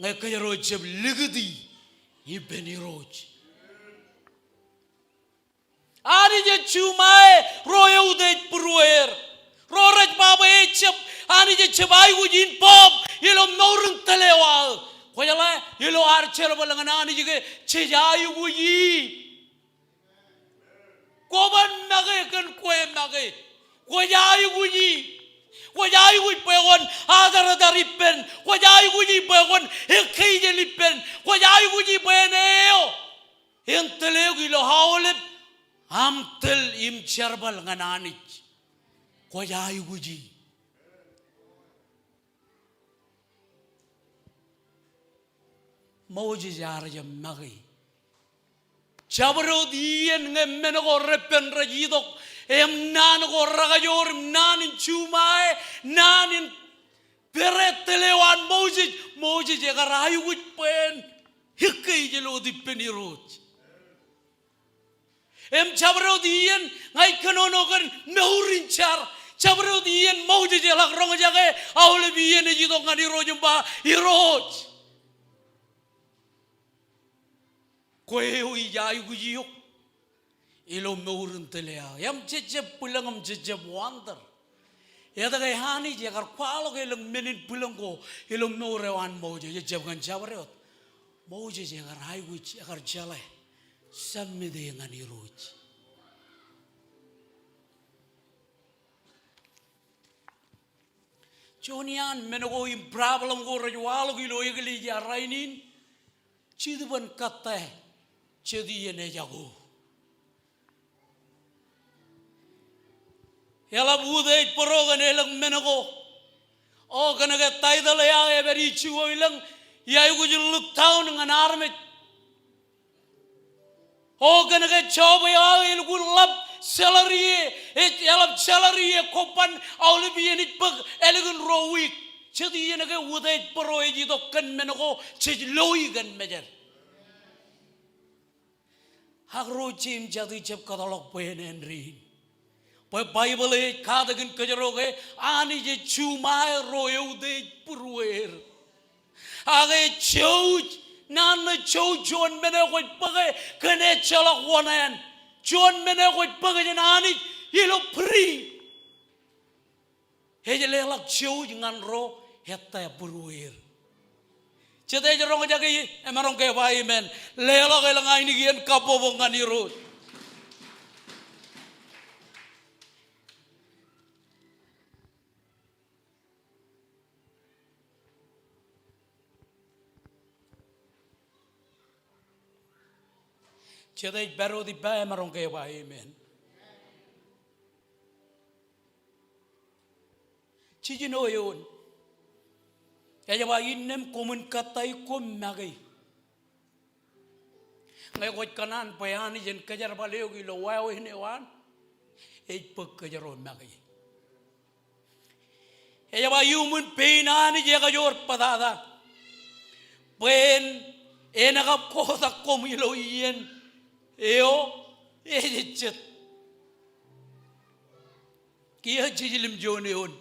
ñe kōjro ejjab likūti ippān Irooj. Anij ej juṃae ro eutiej būrueer. Ro rej ba bwe ejjab, Anij ejjab aikuj in bọọb ilo mour in tōl eo aō. Kwōjeḷā, ilo ad jerbal ñan Anij ke jej aikuji. Kwōban make kōn kwe make. Kwōj aikuji. Kwōj aikuj bwe kwōn atartar ippān. Kwōj aikuji bwe kwōn ekkejel ippān. Kwōj aikuji bwe en eo en tōl eok ilo aolep aṃ tōl im jerbal ñan Anij. Kwōj aikuji. Moses ear jab make. Jabdewōt iien ñe men ko repen rej itok, im naan ko rekajoor, im naan in juṃae, naan in pere tōl eo an Moses, Moses ekar aikuj bwe en ekkejel wōt ippān Irooj. Im jabdewōt iien, ña ij kōnono kōn mour in jar. Jabdewōt iien Moses eḷak roñjake, aolep iien ej itok ñan Irooj im ba, Irooj, kwe eo ij aikuji eok ilo mour in tōl eo aō. Im jejjab bwilōñ im jejjab wonder. Etke Anij ekar kwaḷọk elōñ men in bwilōñ ko ilo mour eo an Moses, ejjab kōn jabdewōt. Moses ekar aikuj, ekar jeḷā. Submit e ñan Irooj. Juon iaan men ko im problem ko rej waḷọk ilo eklejia rainin, jitōb in kōttāik jet iien ejako. Eḷap utiej bōro kōn elōñ men ko. O kōnke title eo aō ej pād ijjio ilōñ, iaikuj in look down ñan armej. O kōnke job eo aō elukkuun ḷap salary e, ej eḷap salary e kobban aolep iien ej bōk ālikin ruo wiik. Jet iien ke utiej bōro ej itok kōn men ko jej loi kōn mejād. Ak ro jeiū im jatū jab kōtḷọk bwe en āindein. Bwe Baibōḷ ej katakin kōjro ke Anij ej juṃae ro eutiej būrueer. Ak ej jouj, naan ṇe jouj juon men eo kwōj bōke kōn ejjeḷọk oṇāān. Juon men eo kwōj bōke jān Anij ilo free. Ej leḷọk jouj ñan ro ettā būrueer. Jet ej roñjake, emaroñ ke ba amen. Leḷọk elōñ ainikien kabbokbok ñan Irooj. Jet ej pād wōt ippa, emaroñ ke ba amen. Jiljino eoon. Ej ba innām koṃwin kōttāik koṃ make. ñe kwōj kōṇaan bwe Anij en kōjerbal eok ilo wāween eo an, ej bōk kōjro make. Ej ba iuṃwin pein Anij ekajoor bōtata bwe en, en kab kotak koṃ ilo iien eo ejejjet. Kiiō jiljilimjuon eoon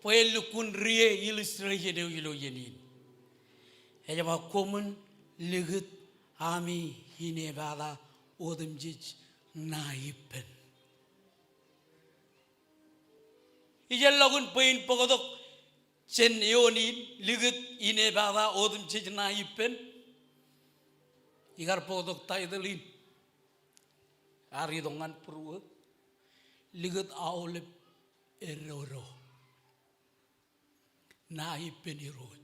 bwe en lukkuun ri-illustration eo ilo iien in. Ej ba koṃwin likūt ami inepata otemjej ṇa ippān. Ij ḷọk in bwe in bōktok jān eoon in, likūt inepata otemjej ṇa ippān. Ikar bōktok title in. Ear itok ñan būruō. Likūt aolep eddodo ṇa ippān Irooj.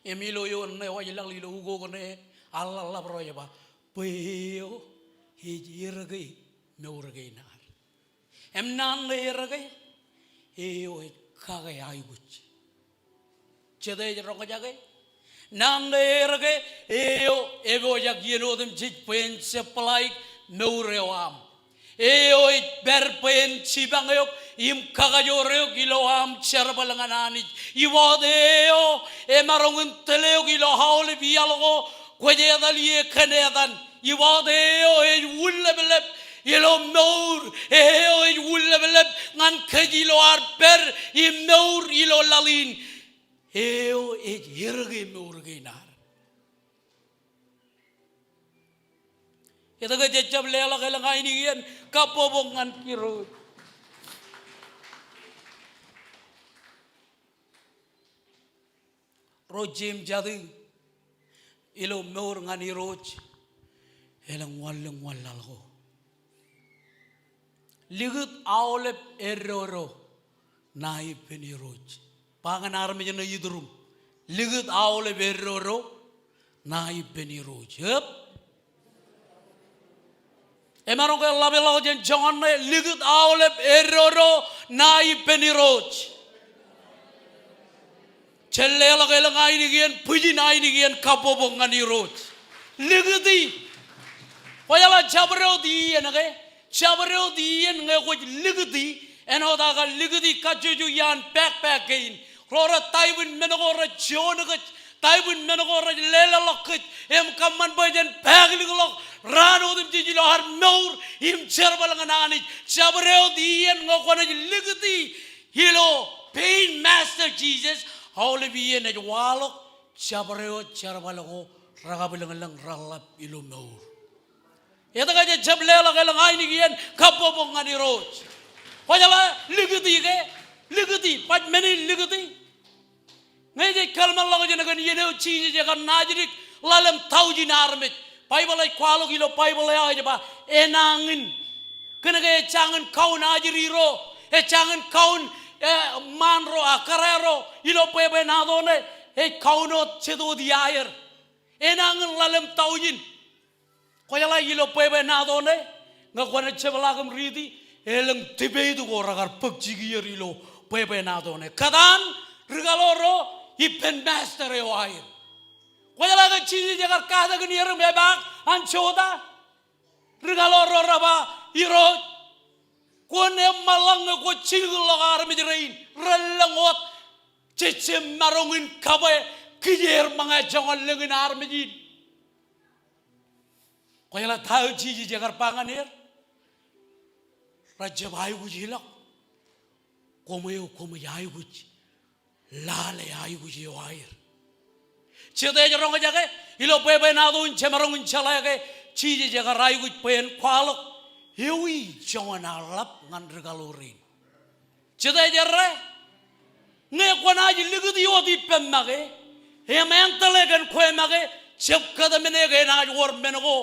Im ilo eoon ṇe wōjḷọk ilo ukok ṇe, ear ḷōḷḷap ro ej ba, bwe eo ej erkemour kein ad. Im naan ṇe erke, eo ej kake aikuj. Jete ej roñjake? Naan ṇe erke, eo epojak iien otemjej bwe en supply mour eo aṃ. Eo ej pād bwe en jipañ eok im kakajoor eok ilo aṃ jerbal ñan Anij. Iwōt eo emaroñ in tōl eok ilo aolep iaḷ ko kwōj etal ie kōn etan. Iwōt eo ej wūlleplep ilo mour, eo ej wūlleplep ñan kōj ilo ad pād im mour ilo laḷ in. Eo ej erkemour kein ad. Etke jej jab leḷọk elōñ ainikien kabbokbok ñan Irooj? Ro jeiū im jatū ilo mour ñan Irooj, elōñ wanlōñ wanlaḷ ko. Likūt aolep eddodo ṇa ippān Irooj. Ba ñan armej ṇe iturūṃ, likūt aolep eddodo ṇa ippān Irooj. Ep. Emaroñ ke ḷapḷọk jān joñan ṇe, likūt aolep eddodo ṇa ippān Irooj. Jen leḷọk elōñ ainikien, bwijin ainikien kabbokbok ñan Irooj. Likūti. Kwōjeḷā jabdewōt iien ke? Jabdewōt iien ñe kwōj likūti, āinwōt aō ke likūti kajjojo iaan backpack kein. Ro rej type in men ko rej juon kōj, type in men ko rej leḷọk kōj, im kōṃṃan bwe jen pakilikḷọk raan otemjej ilo ad mour im jerbal ñan Anij. Jabdewōt iien ñe kwōnaaj likūti ilo pein Master Jesus, aolep iien ej waḷọk jabdewōt jerbal ko rekabwilōñlōñ reḷḷap ilo mour. Etke jej jab leḷọk elōñ ainikien kabbokbok ñan Irooj? Kwōjeḷā likūti ke? Likūti, baj men in likūti. Ñe jej kōḷmānḷọkjeṇ kōn iien eo Jisōs ekar naajdik ḷalem taujin armej. Baibōḷ ej kwaḷọk ilo Baibōḷ eo ej ba, enañin. Kōnke ejjañin kaun ajri ro, ejjañin kaun, eh, ṃaan ro, a, kōrā ro, ilo bwebwenato ṇe, ej kaun wōt jet wōt iaer. Enañin ḷalem taujin. Kwōjeḷā ilo bwebwenato ṇe, ñe kwōnaaj jepḷaak im riiti, elōñ debate ko rekar bōk jikier ilo bwebwenato ṇe. Kōtaan ri kaḷoor ro ippān master eo aer. Kwōjeḷā ke Jisōs ekar katakin er im epaak an jota? Ri kaḷoor ro re ba, Irooj, kwōn eṃṃanḷọk ñe kwōj jilkinḷọk armej rein, relōñ wōt, je jab maroñ in kabwe kijeer ṃōñā joñan lōñ in armej in. Kwōjeḷā ta eo Jisōs ekar ba ñan er? Rejjab aikuj ḷọk. Koṃ eo koṃij aikuj, lale aikuj eo aer. Jete ej roñjake? Ilo bwebwenato in jemaroñ in jeḷā ke Jisōs ekar aikuj bwe en kwaḷọk ewi joñan aō ḷap ñan ri kaḷoor rein. Jete ej errā? Ñe kwōnaaj likūti wōt ippān make, im āntōḷ e kōn kwe make, jab kōtmāne ke enaaj wōr men ko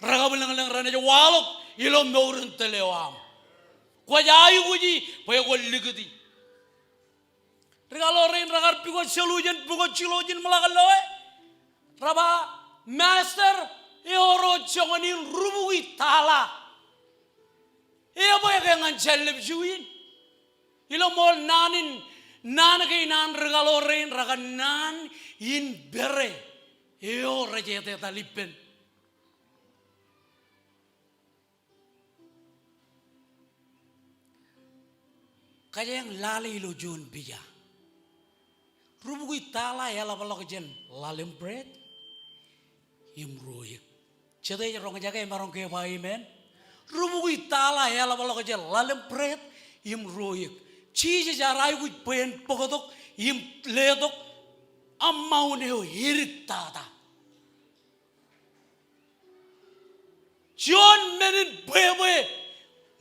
rekabwilōñlōñ renaaj waḷọk ilo mour in tōl eo aṃ. Kwōj aikuji bwe kwōn likūti. Ri kaḷoor rein rekar pukot solution, pukot solution ṃōḷa kōn lo e. Re ba, Master, ewōr joñan in rubukwi tala. Ebwe ke ñan jallab juon in? Ilo ṃool naan in, Naan kein an ri kaḷoor rein rekar naan in pere eo rej etetal ippān. Kōjeañ lale ilo juon pija. Ri bukwi tala eḷapḷọk jān ḷalem bread im ruo eō. Jete ej roñjake emaroñ ke ba amen? Ri bukwi tala eḷapḷọk jān ḷalem bread im ruo eō. Jisōs ear aikuj bwe en bōktok im letok amount eo edik tata. Juon men in bwebwe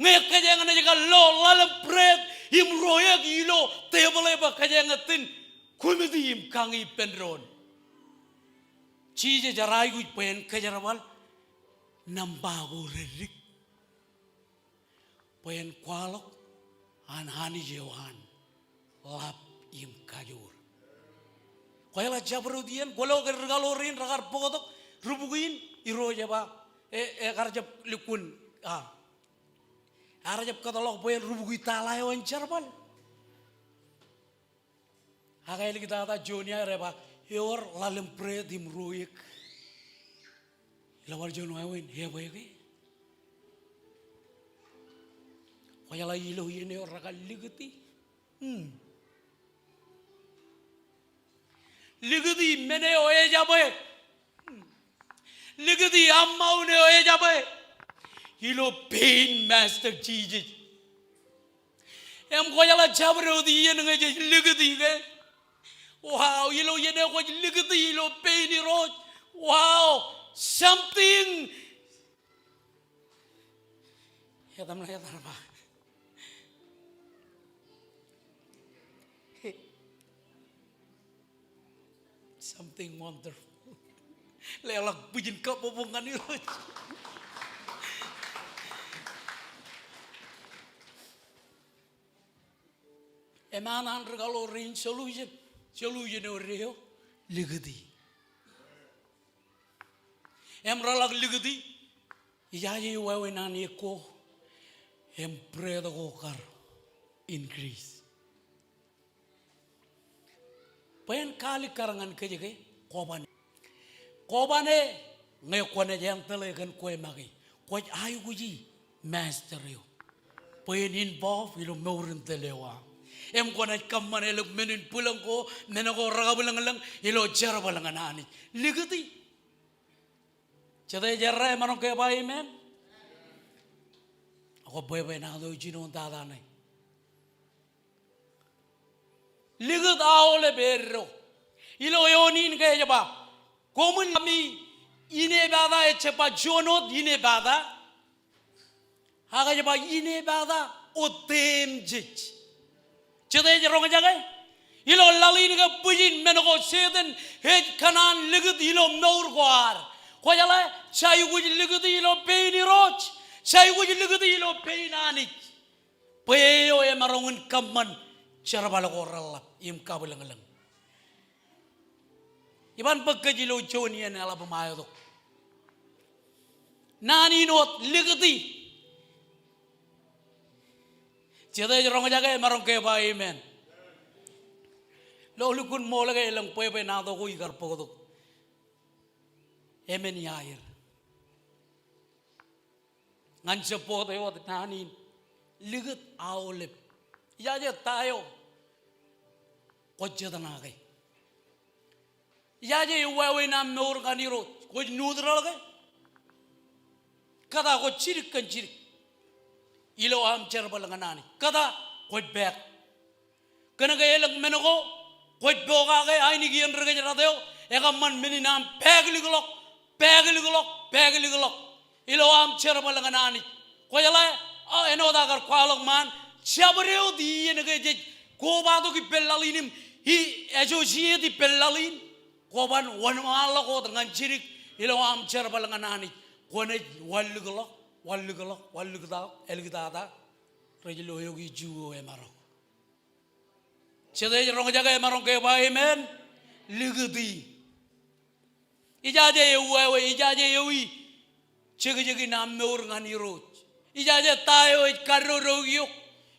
ñe kōjeañ naaj kar lo ḷalem bread im ruo eō ilo tebōḷ eo bwe kōjeañ itōn committee im kañi ippān doon. Jisōs ear aikuj bwe en kōjerbal nōṃba ko reddik bwe en kwaḷọk an Anij eo an ḷap im kajoor. Kwōjeḷā jabdewōt iien, kwōlo ke ri kaḷoor in rekar bōktok ri bukwi in, Irooj ej ba, e, ekar jab lukkuun, a, ear jab kōtḷọk bwe en ri bukwi tala eo en jerbal. Ak āliktata juon iaer ej ba, ewōr ḷalem bread im ruo eō. Ilo bar juon wāween, ebwe ke? Kwōjeḷā ilo iien eo rekar likūti. Hmm. Likūti men eo ejjab e. Likūti amount eo ejjab e. Ilo pein Master Jisōs. Im kwōjeḷā jabdewōt iien ñe jej likūti ke. Wow, ilo iien eo kwōj likūti ilo pein Irooj. Wow, something. Etam ṇe etar ba. Something wonderful. Leḷọk bwijin kabbokbok ñan Irooj. Eṃṃan an ri kaḷoor rein solution. Solution eo deo, likūti. Im reḷak likūti, ijaje wāween an eok ko, im bread ko kar increase. Bwe en kaalikkar ñan kōj ke, koban. Koban e, ñe kwōnaaj āntōle kōn kwe make. Kwōj aikuji master eo bwe en involve ilo mour in tōl eo aṃ. Im kwōnaaj kōṃṃan elōñ men in bwilōñ ko, men ko rekabwilōñlōñ ilo jerbal ñan Anij. Likūti. Jete ej errā emaroñ ke ba amen? Ak kwō bwebwenato jinoin tata ṇe. Likūt aolep eddo. Ilo eoon in ke ej ba, koṃwin ami inepata, ejjab ba juon wōt inepata. Ak ej ba inepata otemjej. Jete ej roñjake? Ilo laḷ in ke bwijin men ko Setan ej kōṇaan likūt ilo mour ko ad. Kwōjeḷā, jej aikuj likūti ilo pein Irooj. Jej aikuj likūti ilo pein Anij. Bwe eo emaroñ in kōṃṃan jerbal ko reḷḷap im kabwilōñlōñ. Iban bōk kōj ilo juon iien eḷap im aetok. Naan in wōt likūti. Jete ej roñjake emaroñ ke ba amen. Ilo lukkuun ṃool ke elōñ bwebwenato ko ikar bōktok. Emān iaer. Ñan jab bōktok eo wōt naan in. Likūt aolep. Ijaje ta eo kwōj jet ṇae ke. Ijaje eo wāween aṃ mour ñan Irooj. Kwōj neutral ke. Kōta kwōj jidik kōn jidik. Ilo aṃ jerbal ñan Anij. Kōta kwōj pāāk. Kōnke elōñ men ko, kwōj pokake ainikien ri kōjdat eo, ekōṃṃan men in aṃ pāāklikḷọk, pāāklikḷọk, pāāklikḷọk. Ilo aṃ jerbal ñan Anij. Kwōjeḷā, a, āinwōt aō kar kwaḷọk ṃaan, jabdewōt iien ke jej kobatok ippān laḷ in im, i, associate ippān laḷ in, kwōban wōnṃaanḷọk wōt ñan jidik, ilo aṃ jerbal ñan Anij. Kwōnaaj wanlikḷọk, wanlikḷọk, wanliktata, āliktata, rej lo eok iju eo emaroñ. Jete ej roñjake emaroñ ke ba amen? Likūti. Ijaje eo wāween, ijaje eo ijekjekin aṃ mour ñan Irooj. Ijaje ta eo ej kaddodoik eok.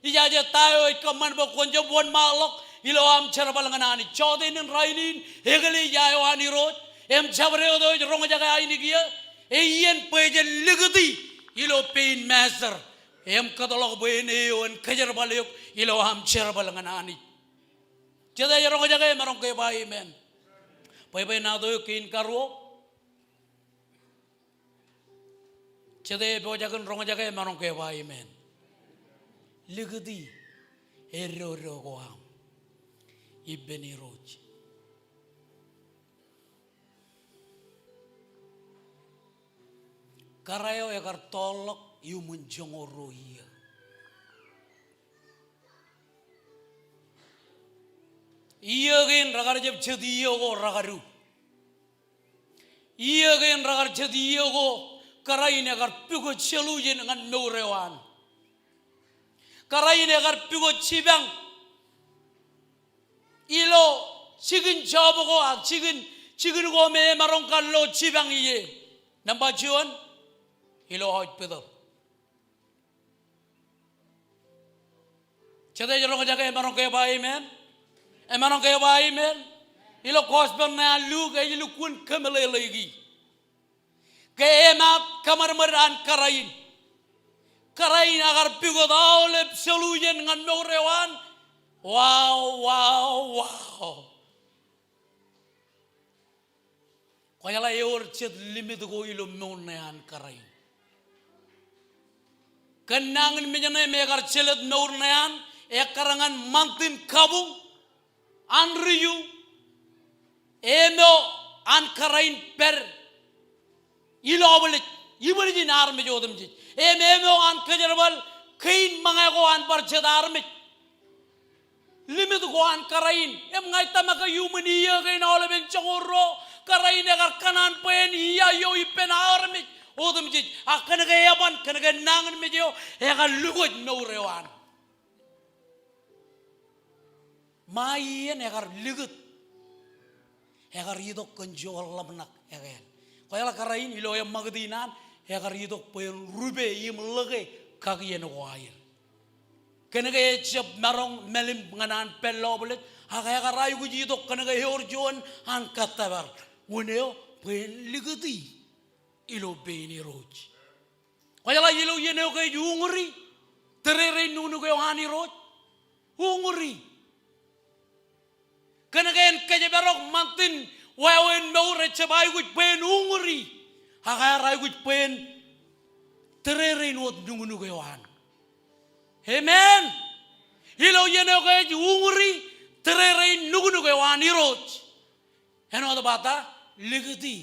Ijaje ta eo ej kōṃṃan bwe kwōn jab wōnṃaanḷọk ilo aṃ jerbal ñan Anij. Jotenin rainin, eklejia eo an Irooj, im jabdewōt eo ej roñjake ainikien, e iien bwe jen likūti ilo pein Master, im kōtḷọk bwe en eo en kōjerbal eok ilo aṃ jerbal ñan Anij. Jete ej roñjake, emaroñ ke ba amen. Bwebwenato eok kein karuo. Jete epojak in roñjake, emaroñ ke ba amen. Likūti eddodo ko aṃ ippān Irooj. Kōrā eo ekar tọọrḷọk iuṃwin joñoul ruo iiō. Iiō kein rekar jab jet iiō ko rekadu. Iiō kein rekar jet iiō ko kōrā in ekar pukot solution ñan mour eo an. Kōrā in ekar pukot jipañ ilo jikin job ko ak jikin, jikin ko me emaroñ kar lo jipañ ie. Nōṃba juon, ilo hospital. Jete ej roñjake, emaroñ ke ba amen. Emaroñ ke ba amen. Ilo gospel ṇe an Luk ej lukkuun kōmeḷeḷeiki ke emaat kōṃadṃōd an kōrā in. Kōrā in ekar pukot aolep solution ñan mour eo an. Wow, wow, wow. Kwōjeḷā ewōr jet limit ko ilo mour ṇe an kōrā in. Kōn nañinmej ṇe me ekar jelōt mour ṇe an, ekkar ñan ṃantin kabuñ, an riju, emo an kōrā in pād ilo bwilōñ, ibwiljin armej otemjej. Im emo an kōjerbal kein ṃōñā ko an bar jet armej. Limit ko an kōrā in, im ña ij tōmak ke iuṃwin iiō kein aolepen joñoul ruo, kōrā in ekar kōṇaan bwe en ia eo ippān armej otemjej. Ak kōnke eban, kōnke nañinmej eo, ekar lukwōj mour eo an. Ṃae iien ekar likūt, ekar itok kōn juon ḷōmṇak ekāāl. Kwōjeḷā kōrā in ilo eṃṃakūt in an, ekar itok bwe en rupe im ḷōke kakien ko aer. Kōnke ejab maroñ mālim ñan an pād ilo bwilōñ, ak ekar aikuj itok kōnke ewōr juon an kōttōpar. Wōn eo? Bwe en likūti ilo pein Irooj. Kwōjeḷā ilo iien eo ke ej uñūri tōrerein nuknuk eo an Irooj. Uñūri. Kōnke en kōjparok ṃantin wāween mour, ejab aikuj bwe en uñūri. Ak ear aikuj bwe en tōrerein wōt nuknuk eo an. Amen. Ilo iien eo ke ej uñūri tōrerein nuknuk eo an Irooj, āinwōt ba ta? Likūti.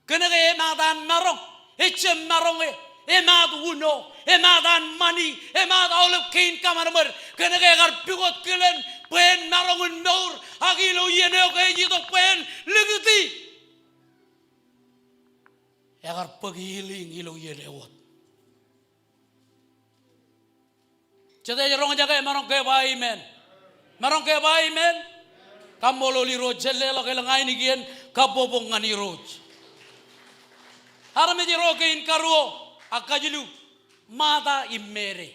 Kōnke emaat an maroñ, ejab maroñ e, emaat uno, emaat an ṃani, emaat aolep kein kōṃadṃōd. Kōnke ekar pukot kilen bwe en maroñ in mour, ak ilo iien eo ke ej itok bwe en likūti, ekar bōk healing ilo iien eo wōt. Jete ej roñjake, emaroñ ke ba amen. Emaroñ ke ba amen. Kaṃṃoolol Irooj, jen leḷọk elōñ ainikien kabbokbok ñan Irooj. Armej ro kein karuo ak kajilu, Marta im Meri.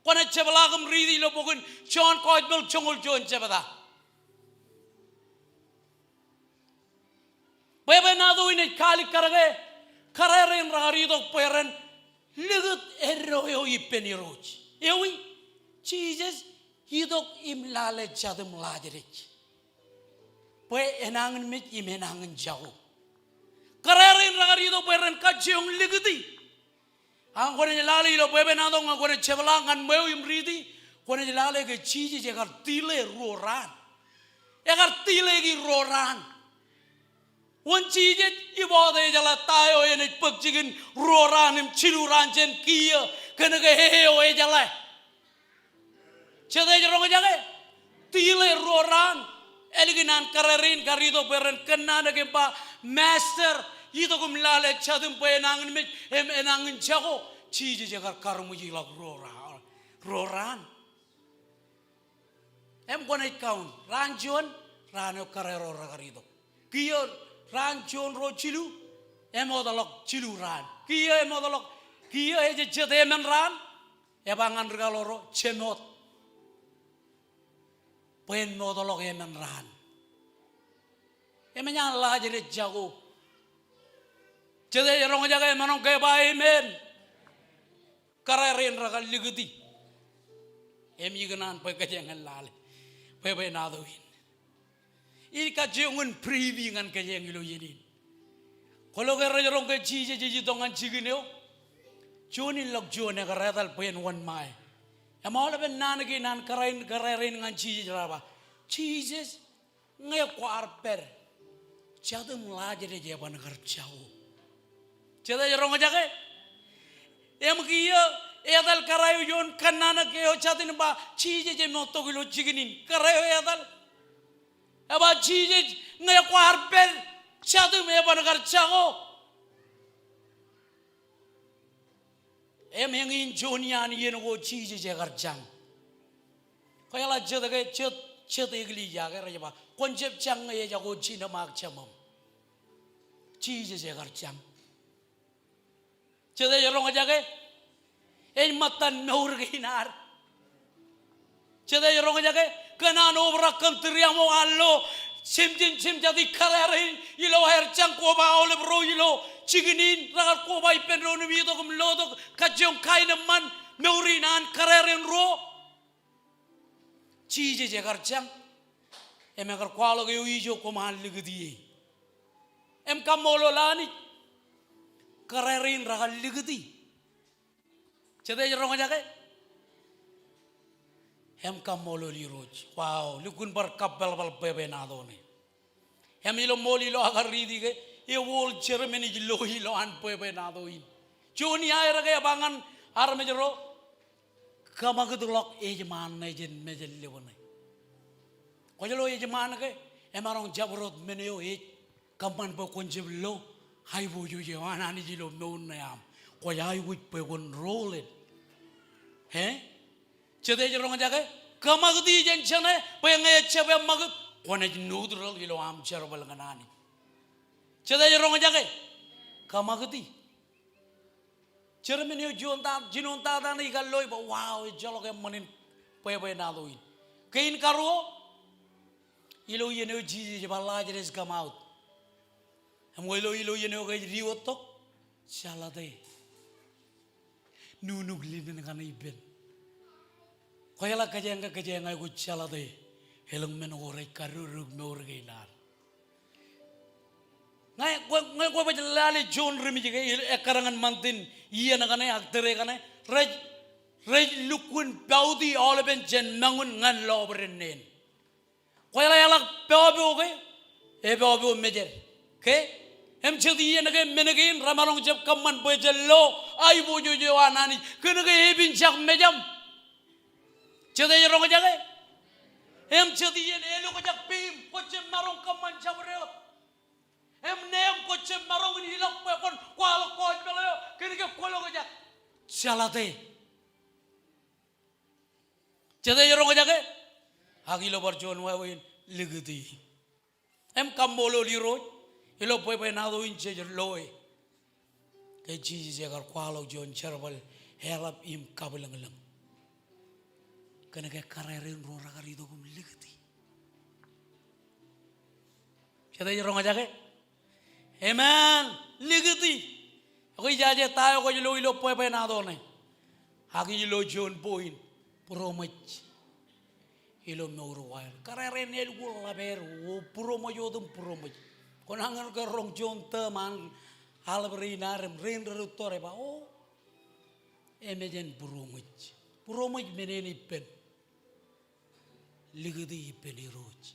Kwōnaaj jepḷaak im riiti ilo bok in John Gospel joñoul juon jebta. Bwebwenato in ej kaalikkar ke kōrā rein rekar itok bwe ren likūt eddo eo ippān Irooj. Ewi? Jisōs itok im lale jatūṃ Lajarus bwe enañinmej im enañin jako. Kōrā rein rekar itok bwe ren kajjioñ likūti. Ak kwōnaaj lale ilo bwebwenato ñe kwōnaaj jepḷaak ñan ṃweo im riiti, kwōnaaj lale ke Jisōs ekar delay ruo raan. Ekar delay ki ruo raan. Wōn Jisōs? Ibote ejeḷā ta eo enaaj bōk jikin ruo raan im jilu raan jān kiiō, kōnke e eo ejeḷā. Jete ej roñjake? Delay ruo raan. Ālikin an kōrā rein kar itok bwe ren kōnnaanōk im ba, Master, itok im lale jatūṃ bwe enañinmej im enañin jako. Jisōs ekar karṃwijḷọk ruo raan. Ruo raan. Im kwōnaaj kaun, raan juon, raan eo kōrā ro rekar itok. Kiiō raan juon ruo jilu, emootḷọk jilu raan. Kiiō emootḷọk, kiiō ej jet emān raan, eba ñan ri kaḷoor ro, jemoot. bwe en mootḷọk emān raan. Emān an Lajedes jako. Jete ej roñjake, emaroñ ke ba amen? Kōrā rein rekar likūti. Im ikōṇaan bwe kōjeañ en lale bwebwenato in. Ij kajjioñ in brief ñan kōjeañ ilo iien in. Kwōlo ke rej roñ ke Jisōs ej itok ñan jikin eo? Juon in ḷọk juon ekar etal bwe en wōnṃae. Im aolepen naan kein an kōrā rein, kōrā rein ñan Jisōs raar ba, Jisōs, ñe kwaar pād, jatūṃ Lajedes eban kar jako. Jete ej roñjake? Im kiiō etal kōrā eo ioon kōnnaan eo, jatūṃ ba, Jisōs ej ṃōttok ilo jikin in. Kōrā eo etal. Eba, Jisōs, ñe kwaar pād, jatūṃ eban kar jako. Im eñin juon iaan iien ko Jisōs ekar jañ. Kwōjeḷā jet ke, jet, jet eklejia ke rej ba, kwōn jab jañ ñe ejako jinōṃaak Jemem. Jisōs ekar jañ. Jete ej roñjake? Ej ṃōttan mour kein ad. Jete ej roñjake? Kōn an obrak kōn tūriaṃo an lo, jemjen jemjatik kōrā rein ilo aer jañ koba aolep ro ilo jikin in, rekar koba ippān doon im itok im lotok, kajjioñ kaenōṃṃan mour in an kōrā rein ruo. Jisōs ekar jañ. Im ekar kwaḷọk eo ijo koṃ an likūti e. Im kaṃṃoolol Anij. Kōrā rein rekar likūti. Jete ej roñjake? Im kaṃṃoolol Irooj. Wow, lukkuun bar kappalpal bwebwenato ṇe. Im ilo ṃool ilo aō kar riiti ke, ewōr Jerman ej lo ilo an bwebwenato in. Juon iaer ke ej ba ñan armej ro, kōṃakūt ḷọk ejṃaan ṇe jān mejān ḷeo ṇe. Kwōj lo ejṃaan ke, emaroñ jabdewōt men eo ej kōṃṃan bwe kwōn jab lo aiboojoj eo an Anij ilo mour ṇe aṃ. Kwōj aikuj bwe kwōn roll it. E? Jete ej roñjake? Kōṃakūti jān jeṇe, bwe ñe ejjab eṃṃakūt, kwōnaaj neutral ilo aṃ jerbal ñan Anij. Jete ej roñjake? Kōṃakūti. Jerman eo juon ta, jinoin tata ṇe ikar lo ej ba, wow, ejjeḷọk eṃṃan in bwebwenato in. Kein karuo, ilo iien eo Jisōs ej ba Lazarus come out. Im kwōlo ilo iien eo ke ej diwōjtok, jeḷate. Nuknuk linen kaṇe ippān. Kwōjeḷā kōjeañ ke kōjeañ aikuj jeḷate elōñ men ko rej kadodoik mour kein ad. Ñe, ñe, ñe kwōj lale juon rimej ke, ekkar ñan ṃantin iien kaṇe ak tōre kaṇe, rej, rej lukkuun pouti aolepen jān moñin ñan lọpiden neen. Kwōjeḷā eḷak popo ke, epopo mejed. Ke? Im jet iien ke men kein remaroñ jab kōṃṃan bwe jen lo aiboojoj eo an Anij. Kōn ke epinjak mejaṃ. Jete ej roñjake? Im jet iien elukjak peim, kwōj jab maroñ kōṃṃan jabdewōt. Im neeṃ kwōj jab maroñ in ilọk bwe kwōn kwaḷọk gospel eo, kōn ke kwōlukjak. Jeḷate. Jete ej roñjake? Ak ilo bar juon wāween, likūti. Im kaṃṃoolol Irooj, ilo bwebwenato in jej loe. Ke Jisōs ekar kwaḷọk juon jerbal eḷap im kabwilōñlōñ. Kōn ke kōrā rein ruo rekar itok im likūti. Jete ej roñjake? Amen. Likūti. Ekwe ijaje ta eo kwōj lo ilo bwebwenato ṇe. Ak ij lo juon point. Būroṃōj. Ilo mour ko aer. Kōrā rein elukkuun ḷap er, o būroṃōj otem būroṃōj. Kwōnaaj ñan ke roñ juon term an aḷap rein ad im rein rej rūtto rej ba, o, emān jān būroṃōj. Būroṃōj men in ippān. Likūti ippān Irooj.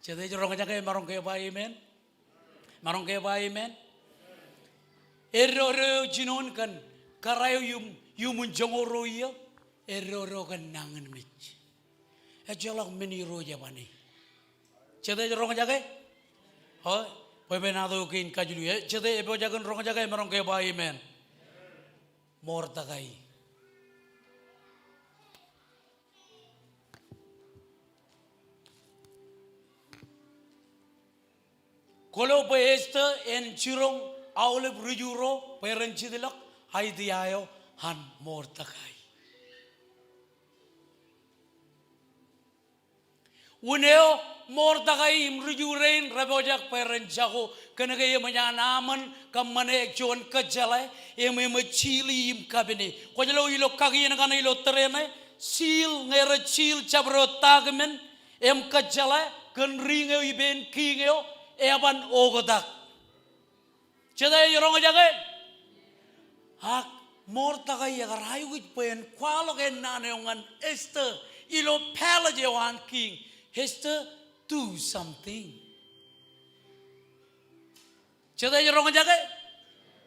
Jete ej roñjake, emaroñ ke ba amen? Emaroñ ke ba amen? Eddo eddo eo jinoin kōn kōrā eo iuṃ, iuṃwin joñoul ruo iiō, eddo eddo kōn nañinmej. Ejjeḷọk men Irooj eban e. Jete ej roñjake? O, bwebwenato kein kajilu. E, jete epojak in roñjake, emaroñ ke ba amen? Mordekai. Kwōlo bwe Esther en jiroñ aolep ri Ju ro bwe ren jitḷọk idea eo an Mordekai. Un eo Mordekai im ri-Ju rein rej pojak bwe ren jako, kōnke eṃōj an Aṃon kōṃṃane juon kōjjeḷā im eṃōj sili im kapene. Kwōj lo ilo kakien kaṇe ilo tōre ṇe, sil, ñe rej sil jabdewōt document im kōjjeḷā kōn ring eo ippān kiiñ eo, eban oktak. Jete ej roñjake? Ak Mordekai ekar aikuj bwe en kwaḷọk ennaan eo ñan Esther ilo palace eo an kiiñ. Esther, do something. Jete ej roñjake?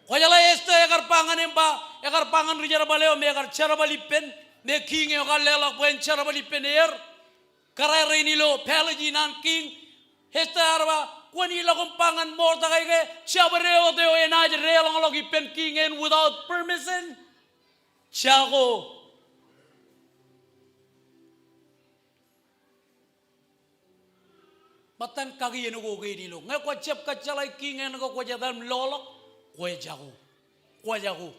Kwōjeḷā Esther ekar ba ñan eṃ ba, ekar ba ñan ri-jerbal eo me ekar jerbal ippān, me kiiñ eo kar leḷọk bwe en jerbal ippān er. Kōrā rein ilo palace in an kiiñ. Esther ear ba, kwōn ilọk im ba ñan Mordekai ke jabdewōt eo enaaj deḷọñḷọk ippān kiiñ eṇ without permission. Jako. Ṃōttan kakien ko kein ilo. Ñe kwō jab kōjjeḷā kiiñ eṇ ke kwōj etal im loḷọk, kwō jako. Kwō jako.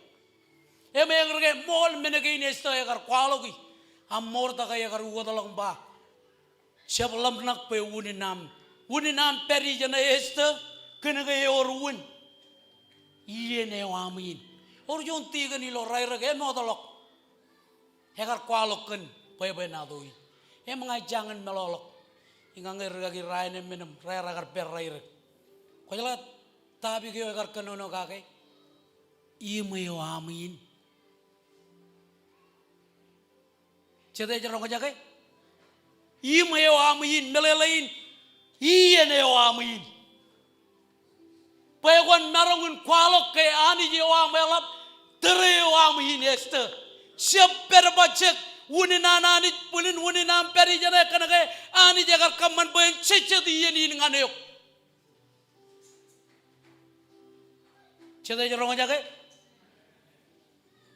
Im eñin ke ṃool men kein Esther ekar kwaḷọki. Ak Mordekai ekar ukōtḷọk im ba, jab ḷōmṇak bwe unin aṃ, unin aṃ pād ijeṇe Esther, kōnke ewōr unin iien eo aṃ in. Ewōr juon tikōn ilo rairōk eṃootḷọk. Ekar kwaḷọk kōn bwebwenato in. Im ña ij jañin meḷọkḷọk. Iññā ñe rikaki rainin men im raar kar pād rairōk. Kwōjeḷā topic eo ekar kōnono kake? Im eo aṃ in. Jete ej roñjake? Im eo aṃ in, meḷeḷe in, iien eo aṃ in. Bwe kwōn maroñ in kwaḷọk ke Anij eo aṃ eḷap, tōre eo aṃ in Esther. Jab pād bajjek, unin an Anij bwilin, unin aṃ pād ijeṇe kōnke Anij ekar kōṃṃan bwe en jejjet iien in ñan eok. Jete ej roñjake?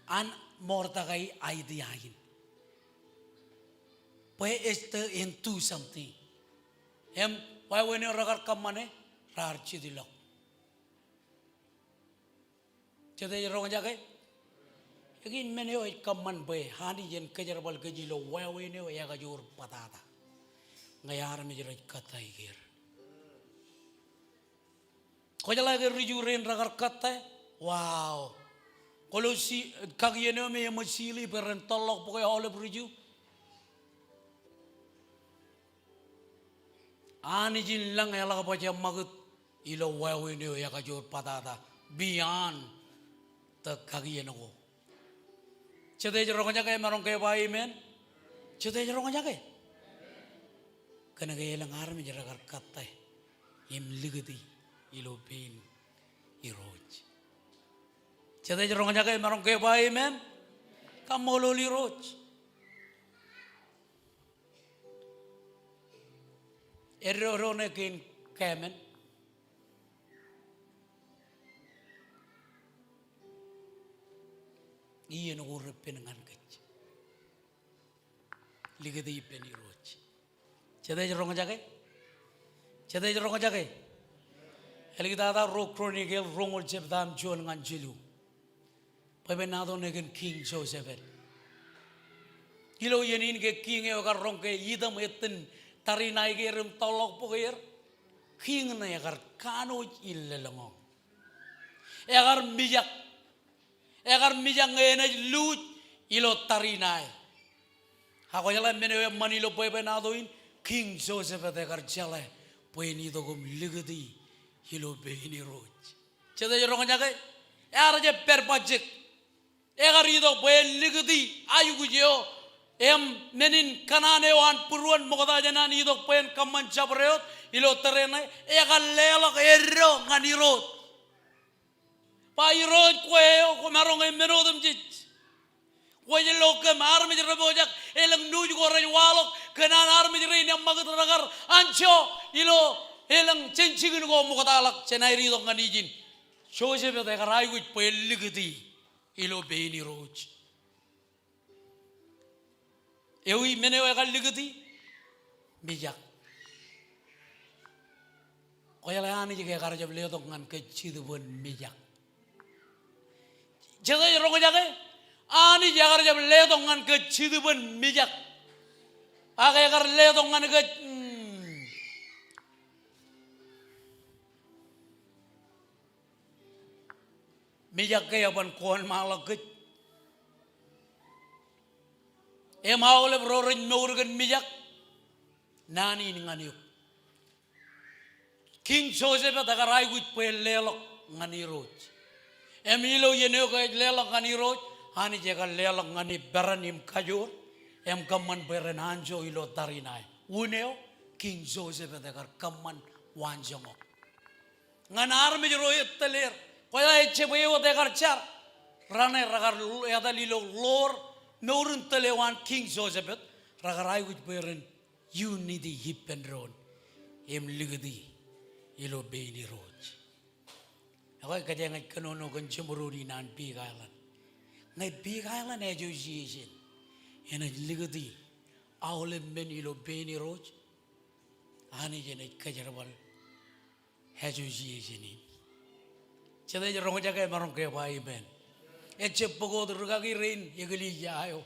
An Mordekai idea in. Bwe Esther en do something. Im wāween eo rekar kōṃṃane, raar jitḷọk. Jete ej roñjake? Ekwe men eo ej kōṃṃan bwe Anij en kōjerbal kōj ilo wāween eo ekajoor bōtata. Ñe armej rej kōttāik er. Kwōjeḷā ke ri-Ju rein rekar kōttāik? Wow. Kwōlo si-, kakien eo me eṃōj sili bwe ren tōlḷọk bok eo aolep ri-Ju. Anij in lañ eḷak bwe jeṃṃakūt ilo wāween eo ekajoor bōtata beyond the kakien ko. Jete ej roñjake, maroñ ke ba amen? Jete ej roñjake? Kōnke elōñ armej rekar kōttāik im likūti ilo pein Irooj. Jete ej roñjake, maroñ ke ba amen? Kaṃṃoolol Irooj. Eddo, eddo ṇe kein kāmen. Iien ko repen ñan kōj. Likūti ippān Irooj. Jete ej roñjake? Jete ej roñjake? Āliktata Ruo Kronikel roñoul jebta im juon ñan jilu. Bwebwenato ṇe kōn Kiiñ Josephat. Ilo iien in ke kiiñ eo ekar roñ ke item ettōn tariṇae keer im tōlḷọk bok er. Kiiñ ṇe ekar kanooj in lōḷñọñ. Ekar mijak. Ekar mijak ñe enaaj luuj ilo tariṇae. Ak kwōjeḷā men eo eṃṃan ilo bwebwenato in, Kiiñ Josephat ekar jeḷā bwe en itok im likūti ilo pein Irooj. Jete ej roñjake? Ear jab pād bajjek. Ekar itok bwe en likūti aikuj eo im men in kōṇaan eo an būruon ṃokta jān an itok bwe en kōṃṃan jabdewōt ilo tōre ṇe, ekar leḷọk eddo ñan Irooj. Ba Irooj kwe eo kwōmaroñ e men otemjej. Kwōj lo kōm armej rej pojak, elōñ nuuj ko rej waḷọk, kōn an armej rein eṃṃakūt rekar anjọ ilo elōñ jān jikin ko ṃoktaḷọk jān aer itok ñan ijin. Josephat ekar aikuj bwe en likūti ilo pein Irooj. Ewi men eo ekar likūti? Mijak. Kwōjeḷā Anij ke ekar jab letok ñan kōj jitōbōn mijak. Jete ej roñjake? Anij ekar jab letok ñan kōj jitōbōn mijak. Ak ekar letok ñan kōj, mm, mijak ke eban kōnmaanḷọk kōj. Im aolep ro rej mour kōn mijak, naan in ñan eok. King Jehoshaphat ekar aikuj bwe en leḷọk ñan Irooj. Im ilo iien eo ke ej leḷọk ñan Irooj, Anij ekar leḷọk ñan e peran im kajoor, im kōṃṃan bwe ren anjọ ilo tariṇae. Un eo, King Jehoshaphat ekar kōṃṃan waanjoñak ñan armej ro ettōl er. Kwōjeḷā ejjab e wōt ekar jar. Raṇe rekar etal ilo ḷoor mour in tōl eo an King Jehoshaphat, rekar aikuj bwe ren unity ippān doon im likūti ilo pein Irooj. Ekwe kōjeañ ej kōnono kōn jeṃdoon in an Big Island. Ñe Big Island Association enaaj likūti aolep men ilo pein Irooj, Anij enaaj kōjerbal association in. Jete ej roñjake emaroñ ke ba amen? Ejjab bōk wōt rūkaki rein eklejia eo.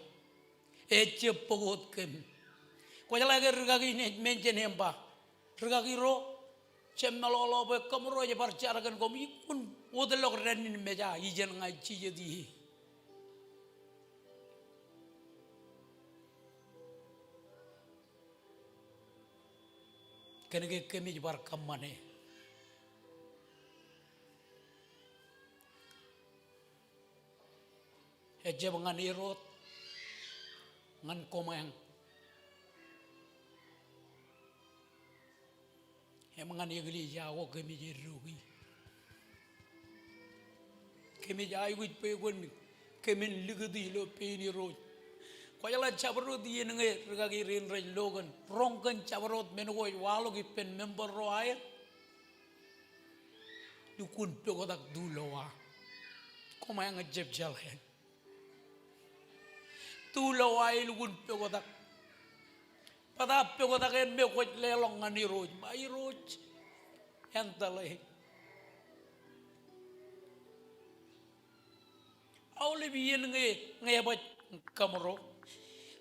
Ejjab bōk wōt kōm. Kwōjeḷā ke rūkaki in ej mention im ba, rūkaki ro, jab meḷọkḷọk bwe kōmro ej bar jar kōn koṃ, ikōṇaan wōtlọk dān in meja ijeṇ ña ij jijet ie. Kōnke kōmij bar kōṃṃane. Ejjab ñan Erod, ñan koṃeañ, im ñan eklejia ko kōmij eddoiki. Kōmij aikuj bwe kwōn kōmin likūti ilo pein Irooj. Kwōjeḷā jabdewōt iien ñe rūkaki rein rej lo kōn roñ kōn jabdewōt men ko ej waḷọk ippān member ro aer. Lukkuun poktak tu lowa. Koṃeañ ejjab jeḷā. Tu lowa e lukkuun poktak. Bōtab poktak en me kwōj leḷọk ñan Irooj. Ba Irooj, en tōḷe. Aolep iien ñe, ñe baj kōmro,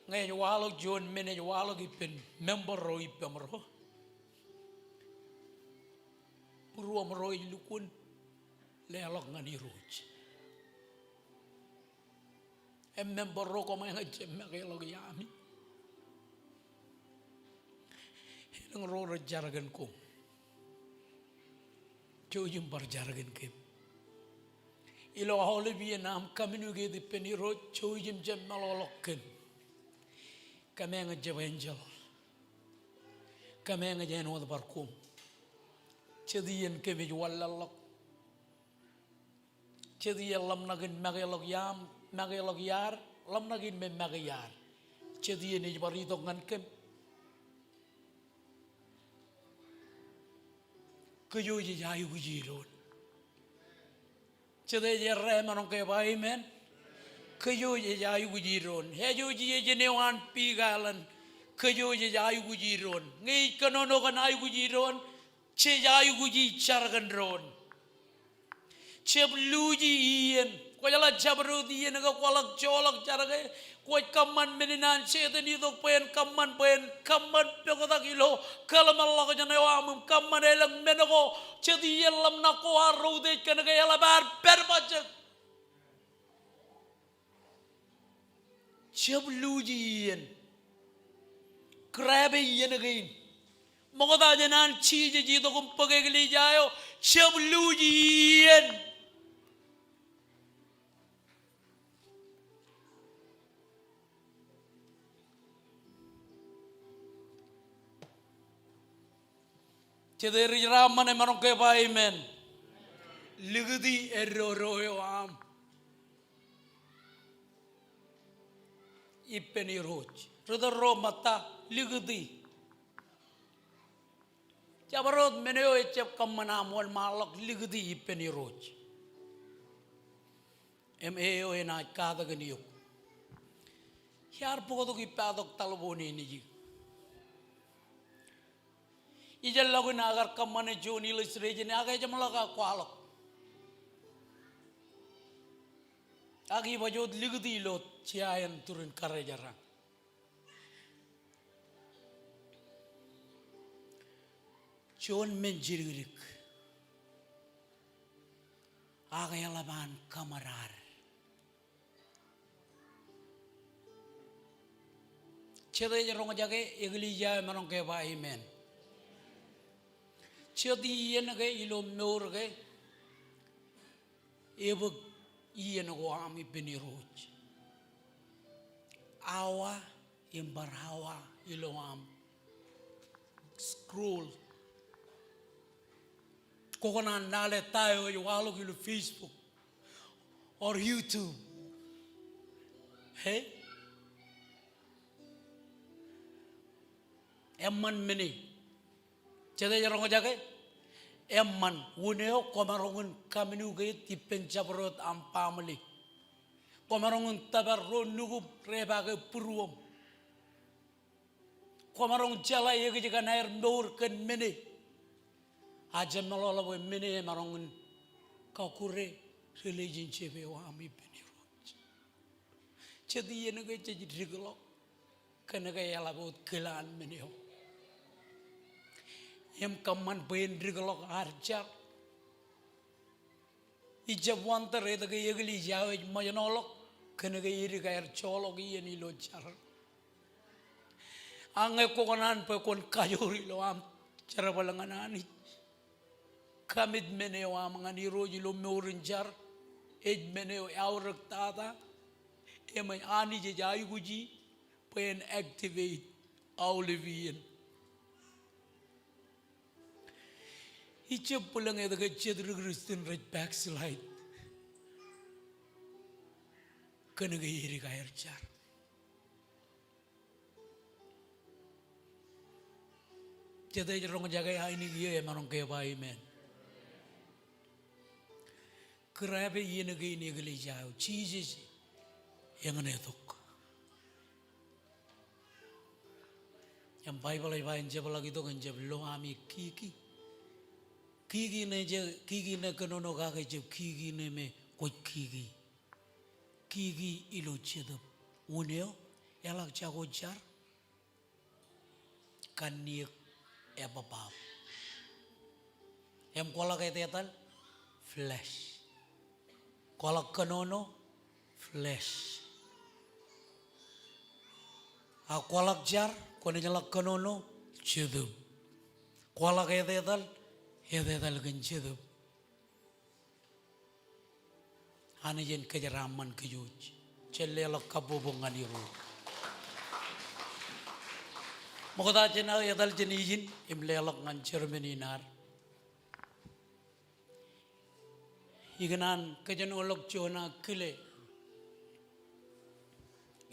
ñe ej waḷọk juon men ej waḷọk ippān member ro ippemro, būruōmro ej lukkuun leḷọk ñan Irooj. Im member ro koṃeañ ejjab makeḷọk iaami. Elōñ ro rej jar kōn koṃ. Jouj im bar jar kōn kōm. Ilo aolep iien aṃ communicate ippān Irooj, jouj im jab meḷọkḷọk kōm. Koṃeañ ejjab enjeḷ. Koṃeañ ej āinwōt bar koṃ. Jet iien kōmij wanlaḷḷọk. Jet iien ḷōmṇak in makeḷọk iaam, makeḷọk iaad, ḷōmṇak in me make iaad. Jet iien ej bar itok ñan kōm. Kōj ej aikuji doon. Jete ej errā emaroñ ke ba amen? Kōj ej aikuji doon. Association eo an Big Island. Kōj ej aikuji doon. Ñe ij kōnono kōn aikuji doon, jej aikuji jar kōn doon. Jab luuji iien. Kwōjeḷā jabdewōt iien ke kwaḷọk joḷọk jar ke kwōj kōṃṃan men in an Setan itok bwe en kōṃṃan, bwe en kōṃṃan poktak ilo kōḷmānḷọkjeṇ eo aṃ im kōṃṃan elōñ men ko jet iien ḷōmṇak ko ar routiej kōnke eḷap ad pād bajjek. Jab luuji iien. Grab e iien kein. Ṃokta jān an Jisōs itok im bōk eklejia eo, jab luuji iien. Jete ri jeraaṃṃan emaroñ ke ba amen? Likūti eddodo eo aṃ ippān Irooj. Ri tōl ro ṃōtta, likūti. Jabdewōt men eo ejjab kōṃṃan aṃ wōnṃaanḷọk, likūti ippān Irooj. Im eo enaaj katakin eok. Iar bōktok ippatok taḷboon in ijin. Ijeḷọkin ak kar kōṃṃane juon illustration, ak ejjeṃḷọk aō kwaḷọk. Ak ibaj wōt likūti ilo jea eo turun karijeraaṃ. Juon men jidikdik. ak eḷap an kōṃōd ad. Jet ej roñjake, eklejia eo emaroñ ke ba amen. Jet iien ke ilo mour ke ebōk iien ko aṃ ippān Irooj. Awa im bar awa ilo aṃ scroll. Kwō kōṇaan lale ta eo ej waḷọk ilo Facebook or YouTube. Hey? Eṃṃan men e. Jet ej roñjake, eṃṃan. Wūn eo kwōmaroñ in communicate ippān jabdewōt aṃ family. Kwōmaroñ in tōpar ro nukūṃ repaake būruōṃ. Kwōmaroñ jeḷā ekōjkan aer mour kōn men e. A jab meḷọkḷọk bwe men e emaroñ in kakure relationship eo aṃ ippān Irooj. Jet iien ke jej dikḷọk kōn ke eḷap wōt kile an men eo. Im kōṃṃan bwe en dikḷọk ad jar. Ij jab wonder etke eklejia eo ej ṃōjṇọḷọk kōn ke edik aer joḷọk iien ilo jar. Ak ñe kwō kōṇaan bwe kwōn kajoor ilo aṃ jerbal ñan Anij, commitment eo aṃ ñan Irooj ilo mour in jar ej men eo eaorōk tata im Anij ej aikuji bwe en activate aolep iien. Ij jab bwilōñ etke jet ri Kristian rej backslide kōn ke edik aer jar. Jet ej roñjake ainikien emaroñ ke ba amen. Kūrāpe iien kein eklejia eo? Jisōs eñṇe tok. Im Baibōḷ ej ba en jab ḷak itok, en jab lo ami kiki. Kiki ṇe je, kiki ṇe kōnono kake, jab kiki ṇe me kwōj kiki. Kiki ilo Jetōb. Wūn eo eḷak jako jar, kanniōk ebōbab. Im kwaḷọk etetal, flesh. Kwaḷọk kōnono, flesh. Ak kwaḷọk jar, kwōnaaj ḷak kōnono, Jetōb. Kwaḷọk etetal, etetal kōn Jetōb. Anij en kōjeraaṃṃan kōj wōj. Jen leḷọk kabbokbok ñan Irooj. Ṃokta jān aō etal jān ijin im leḷọk ñan chairman in ad. Ikōṇaan kōjenolọk juon aō kile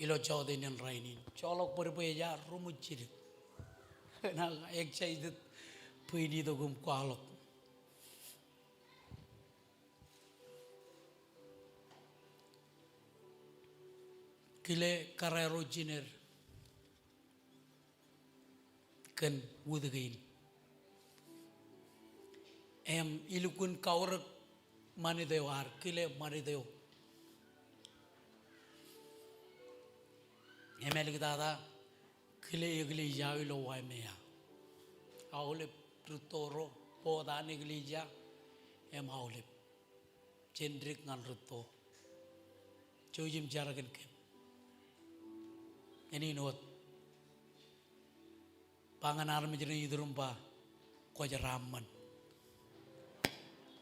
ilo jọteen in rainin. Joḷọk bōd bwe ej ar ruṃwij jidik. Ikōṇaan excited bwe in itok im kwaḷọk. Kile kōrā ro jined kōn wūt kein. Im ilukkuun kaorōk ṃanit eo, ar kile ṃanit eo. Im āliktata kile eklejia eo ilo Waimea. Aolep rūtto ro, board an eklejia im aolep. Jen dik ñan rūtto. Jouj im jar kōn kōm. Eñin wōt. Ba ñan armej ṇe iturūṃ ba, kwōjeraaṃṃan.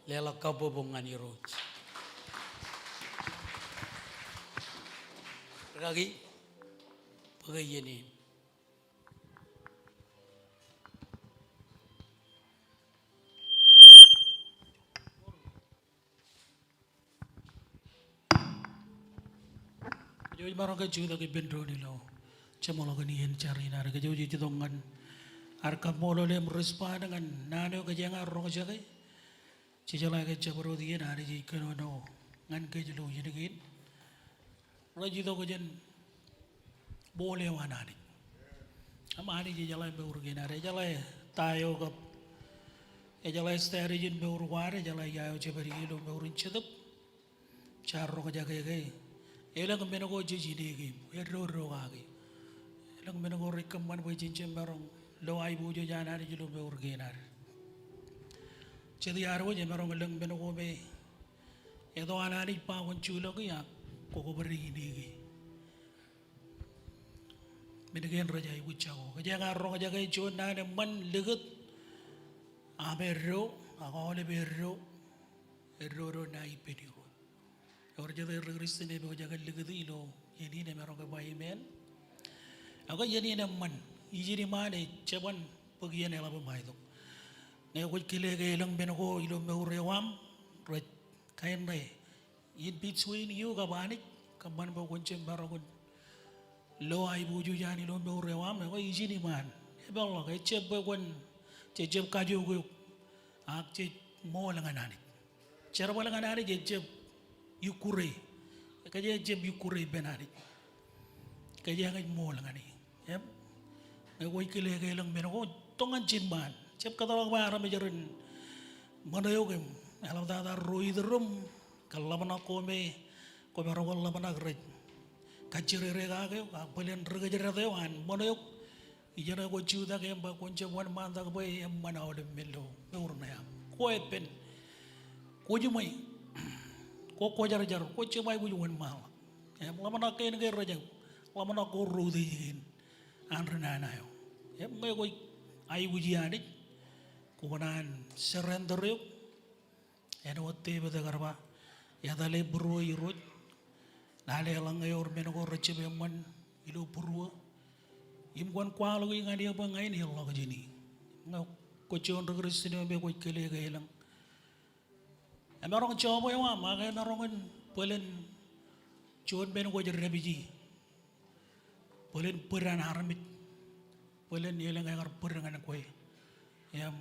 Leḷọk kabbokbok ñan Irooj. Rikaki, bōke iien in. Kōj wōj maroñ ke jutak ippān doon ilo jeṃḷọkin iien jar in ad. Kōj wōj itok ñan ad kaṃṃoolol im respond ñan naan eo kōjeañ ar roñjake. Jejeḷā ke jabdewōt iien Anij ej kōnono ñan kōj ilo iien kein. Rej itok jān bowl eo an Anij. Im Anij ejeḷā mour kein ad, ejeḷā ta eo kab ejeḷā strategy in mour ko ad, ejeḷā ia eo jepād ie ilo mour in Jetōb. Jaar roñjake ke elōñ men ko jej ineke im eddodo kake. Elōñ men ko rej kōṃṃan bwe jen jab maroñ lo aiboojoj an Anij ilo mour kein ad. Jet iar wōj emaroñ elōñ men ko me Eto an Anij ba kwōn juḷọki ak kwō kōbōd ineiki. Men kein rej aikuj jako. Kōjeañ ar roñjake juon naan eṃṃan likūt. Aṃ eddo, ak aolep eddo, eddo eddo ṇa ippān Irooj. Ewōr jete ri Kristian epojak likūti ilo iien in? Emaroñ ke ba amen. Ak iien in eṃṃan, ijin iṃaan ej jeban bōk iien eḷap im aetok. Ñe kwōj kile ke elōñ men ko ilo mour eo aṃ, rej kain ṇe in between you kab Anij, kōṃṃan bwe kwōn jab maroñ in lo aiboojoj an ilo mour eo aṃ, ekwe ijin iṃaan. Epeḷḷọk, ejjab bwe kwōn, jejjab kajook eok, ak jej ṃool ñan Anij. Jerbal ñan Anij ejjab ikkure. Kōjeañ ejjab ikkure ippān Anij. Kōjeañ ej ṃool ñan e. Im ñe kwōj kile ke elōñ men ko, itok ñan ijin iṃaan. Jab kōtḷọk bwe armej ren ṃōṇe eok im eḷaptata ro itūrūṃ, kōḷapḷọk ko me kwōmaroñ ke ḷapḷọk rej kajjirere kake eok, ak bōlen ri kōjdat eo an ṃōṇe eok. Ijeṇe kwōj jutak im ba kwōn jab wōnṃaantak bwe eṃṃan aolep men ilo mour ṇe aṃ. Kwō epen, kwō jiṃwe, kwō kwōjarjar, kwō jab aikuj wōnṃaanḷọk. Im ḷōmṇak kein ke rej ḷōmṇak ko ro utiej kein an ri nana eo. Im ñe kwōj aikuji Anij, kwō kōṇaan surrender eok. Āinwōt Devid ekar ba, etale būruō Irooj, lale eḷaññe ewōr men ko rejjab eṃṃan ilo būruō, im kwōn kwaḷọki ñan eō bwe ña in eḷḷọk jāni. Ñe kwōj juon ri Kristian eo me kwōj kile ke elōñ, emaroñ jọọb eo aṃ, ak emaroñ in bōlen juon men kwōj dāpiji. Bōlen bōd an armej. Bōlen elōñ ekar bōd ñan kwe. Im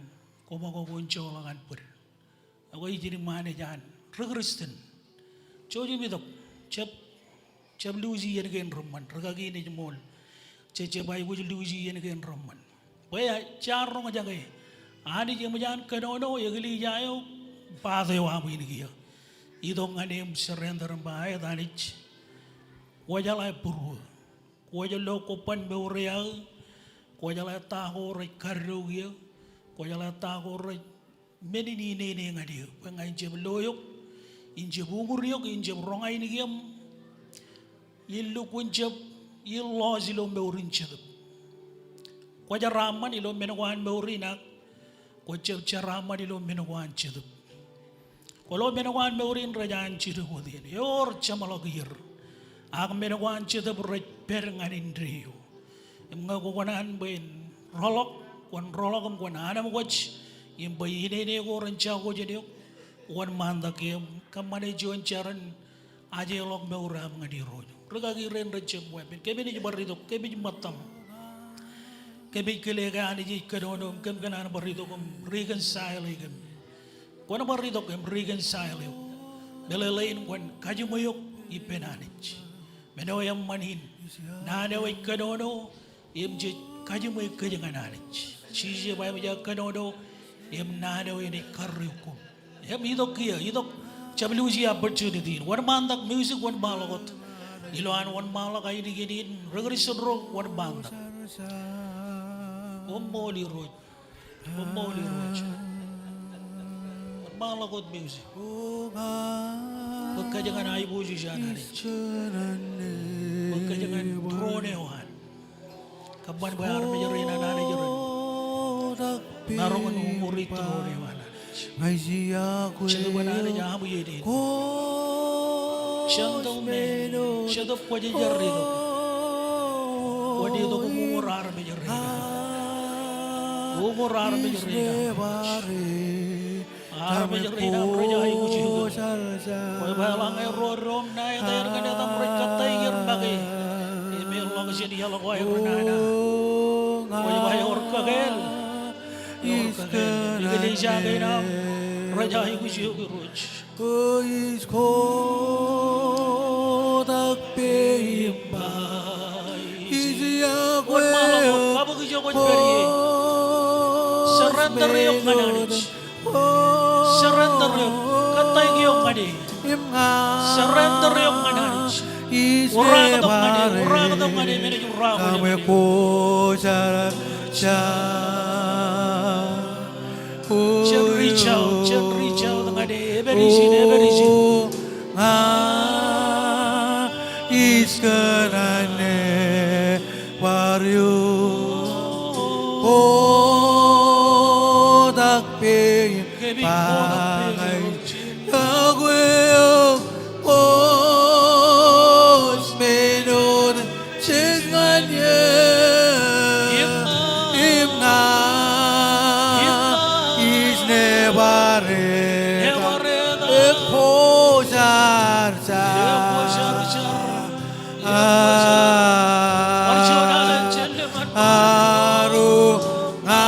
koṃ ak kwōn joḷọk an bōd. Ekwe ijin iṃaan ej an ri Kristian. Jouj im itok. Jab, jab luuji iien kein reṃṃan. Rikaki in ej ṃool. Jejjab aikuj luuji iien kein reṃṃan. Bwe jaar roñjake. Anij eṃōj an kōnono eklejia eo, path eo aṃ in kiiō. Itok ñan e im surrender im ba, aet Anij, kwōjeḷā būruō. Kwōj lo kobban mour eo aō. Kwōjeḷā ta ko rej kaddouk eō. Kwōjeḷā ta ko rej men in inene ñan eō. Bwe ña in jab lo eok, in jab uñūr eok, in jab roñ ainikien, in lukkuun jab, in loss ilo mour in jetōb. Kwō jeraaṃṃan ilo men ko an mour in ak kwō jab jeraaṃṃan ilo men ko an jetōb. Kwōlo men ko an mour in rej an jidik wōt iien. Ewōr jeṃḷọk ier. Ak men ko an jetōb rej pād ñan indeeo. Im ñe kwō kōṇaan bwe en rōḷọk, kwōn rōḷọk im kwōn anemkwōj, im bwe inene ko ren jako jān eok, wōnṃaantak ke im kōṃṃane juon jar in ajeḷọk mour eo aṃ ñan Irooj. Rikaki rein rej jab weeppān. Kōmij bar itok, kōmij ṃōttam. Kōmij kile ke Anij ej kōnono im kōm kōṇaan bar itok im reconcile kōm. Kwōn bar itok im reconcile eok. Meḷeḷein kwōn kajiṃwe eok ippān Anij. Men eo eṃṃan in. Naan eo ej kōnono im jej kajiṃwe kōj ñan Anij. Jisōs ej ba eṃōj aō kōnono im naan eo enaaj karreoik koṃ. Im itok kiiō, itok, jab luuji opportunity in. Wōnṃaantak music, wōnṃaanḷọk wōt. Ilo an wōnṃaanḷọk ainikien in, ri Kristian ro, wōnṃaantak. Koṃṃool Irooj. Koṃṃool Irooj. Wōnṃaanḷọk wōt music. Bōk kōj ñan aiboojoj an Anij. Bōk kōj ñan throne eo an. Kōṃṃan bwe armej rein an Anij ren maroñ in uñūri throne eo an Anij. Jetōb an Anij aṃ iien in. Gentlemen, Jetōb kwōjeje ri itok. Kwōj itok im uñūr armej rein an. Uñūr armej rein an. Armej rein aṃ rej aikuj eok. Kwōj ba eḷaññe ro doṃ ṇa etaer kōn etaṃ rej kōttāik er make, im eḷḷọk jān iaḷ ko aer nana. Kwōj ba ewōr kakāāl. Ewōr kakāāl. Eklejia kein aṃ rej aikuj eok Irooj. Wōnṃaanḷọk wōt, kabōk ijo kwōj pād ie. Surrender eok ñan Anij. Surrender eok. Kōttāik eok ñan e. Surrender eok ñan Anij. Uraaktok ñan e. Uraaktok ñan e. Men ej uraaktok ñan e. Jen reach out. Jen reach out ñan e. Epād ijin. Epād ijin. Kotak peim ba Iakwe eok Kōj men otemjej ñan eō. Im ña ij nebar etal ekwōjarjar. Arro ña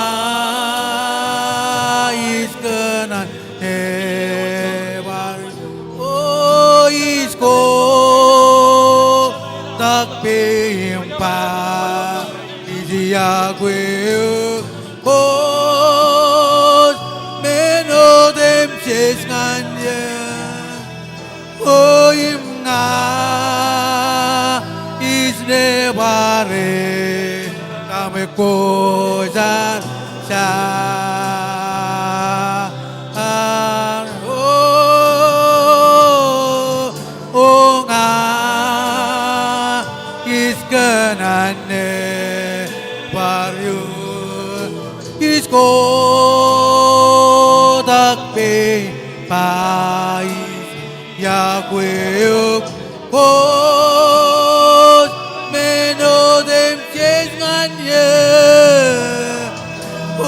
ij kōṇaan nebar, o ij kotak peim ba, ij Iakwe eok Kōj men otemjej ñan eō. O im ña ij nebar etal ekwōjarjar. O, o ña ij kōṇaan nebar eok, ij kotak peim ba, ij Iakwe eok Kōj men otemjej ñan eō. O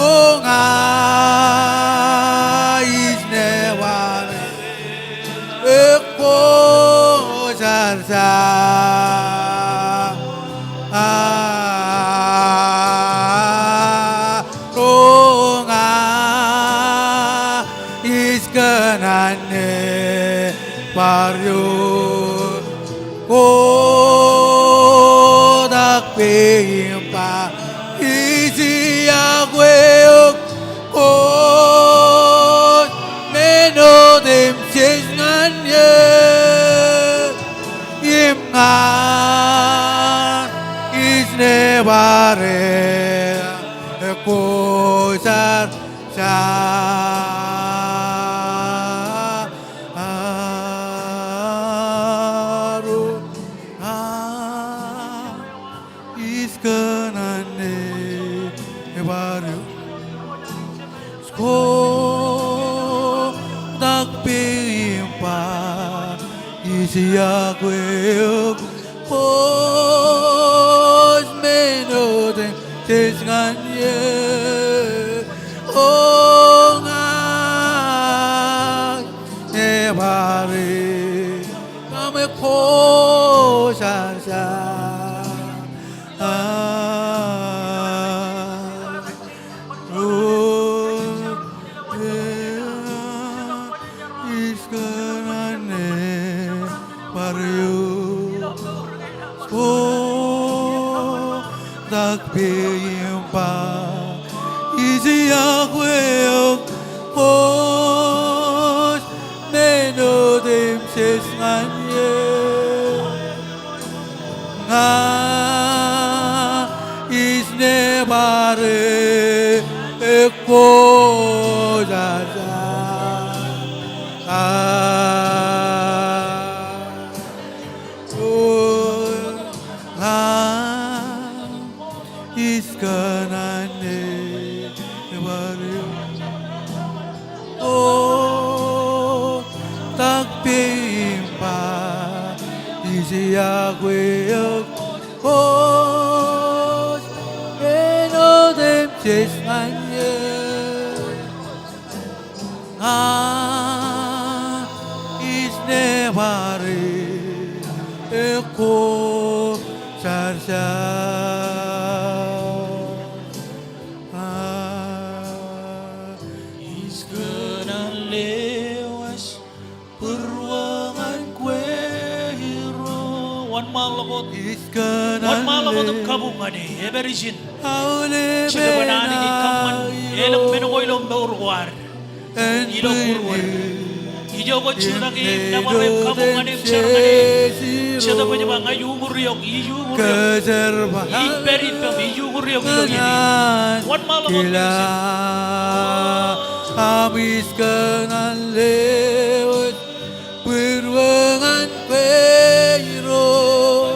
ña ij nebar etal ekwōjarjar. Arro ña ij kōṇaan nebar eok, kotak peim ba, ij Iakwe eok Kōj men otemjej ñan eō. Im ña ij nebar etal ekwōjarjar. Arro ña ij kōṇaan nebar eok, kotak peim ba, ij Iakwe eok Kōj men otemjej ñan eō. O ña ij nebar etal ekwōjarjar. Arro ña ij kōṇaan nebar eok, kotak peim ba, ij Iakwe eok Kōj men otemjej ñan eō. Ña ij nebar etal ekwōjarjar. Arro ña ij kōṇaan nebar eok, kotak peim ba, ij Iakwe eok Kōj men otemjej ñan eō. Ña ij nebar etal ekwōjarjar. Ij kōṇaan lewōj būruō ñan kwe Irooj. Wōnṃaanḷọk wōt. Wōnṃaanḷọk wōt im kabuñ ñan e. Ej pād ijin. Jekōb an Anij ej kōṃṃan elōñ men ko ilo mour ko ad. Ilo būruod. Ijo kwōj jutak im nōbar im kabuñ ñan e im jar ñan e. Jetōb ej ba ña iuṃur eok, ij iuṃur eok. Ij pād ippem, ij iuṃur eok ilo iien in. Wōnṃaanḷọk wōt. Aṃ ij kōṇaan lewōj būruō ñan kwe Irooj.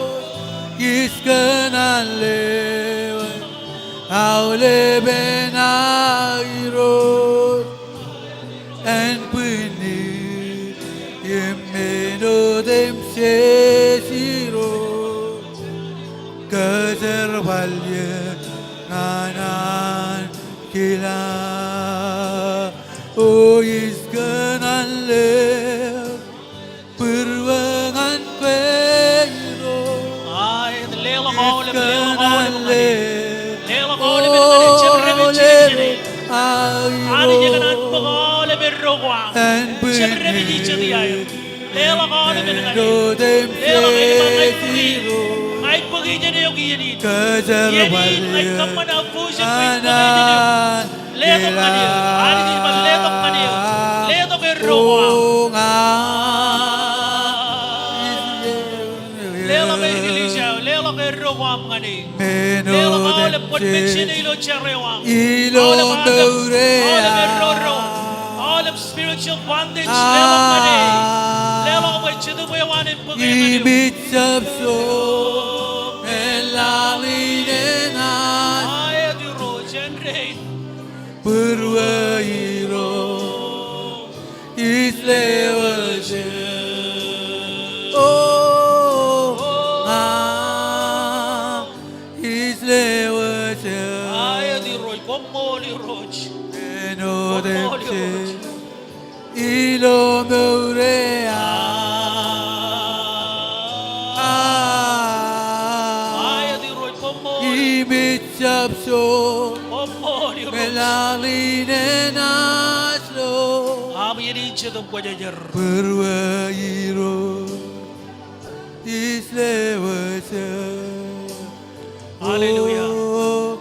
Ij kōṇaan lewōj Im men otemjej Irooj, kōjerbal eō ñan ankilaan. O ij kōṇaan leḷọk būruō ñan kwe Irooj. Aet, leḷọk aolep, leḷọk aolep ñan e. Leḷọk aolep ñan e, jen dāpij ijin e. Anij ekōṇaan bōk aolep eddo ko aṃ. Jen dāpij ijin iaan. Leḷọk aolep ñan e. Leḷọk, ij ba ña ij bōki, ña ij bōki ijin eok iien in. Iien in ña ij kōṃṃan aō vision, ña ij bōki ijin eok. Letok ñan eō, Anij ij ba letok ñan eō. Letok eddo ko aṃ. Leḷọk eklejia eo, leḷọk eddo ko aṃ ñan e. Leḷọk aolep wōnṃaanḷọk ilo jar eo aṃ. Aolep aō, aolep eddo, aolep spiritual bondage, leḷọk ñan e. Leḷọk bwe Jetōb eo an en bōke ñan eō. Im ij jab so men laḷ in enaaj. Aet Irooj, āindein. Būruō Irooj, ij lewōj eō. O, ña ij lewōj eō. Aet Irooj, koṃṃool Irooj. Koṃṃool Irooj. Ilo mour eo aō. Aet Irooj, koṃṃool. Im ij jab so. Koṃṃool Irooj. Men laḷ in enaaj lo. Aṃ iien in Jetōb Kwōjarjar. Būruō Irooj, ij lewōj eō. Hallelujah. O,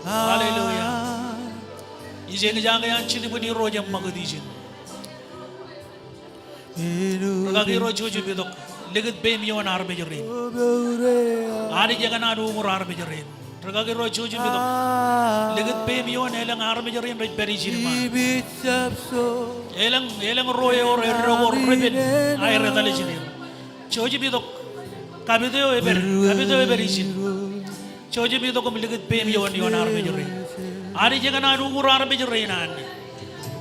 hallelujah. Ij eñjake an Jetōb in Irooj eṃṃakūt ijin. Rikaki ro, jojab itok. Likūt peiṃ ioon armej rein. Anij ekōṇaan uñūr armej rein. Rikaki ro, jojab itok. Likūt peiṃ ioon elōñ armej rein rej pād ijin iṃaan. Elōñ, elōñ ro ewōr eddo ko repen aer etal ijin er. Jojab itok. Kapit eo epād, kapit eo epād ijin. Jojab itok im likūt peiṃ ioon, ioon armej rein. Anij ekōṇaan uñūr armej rein an.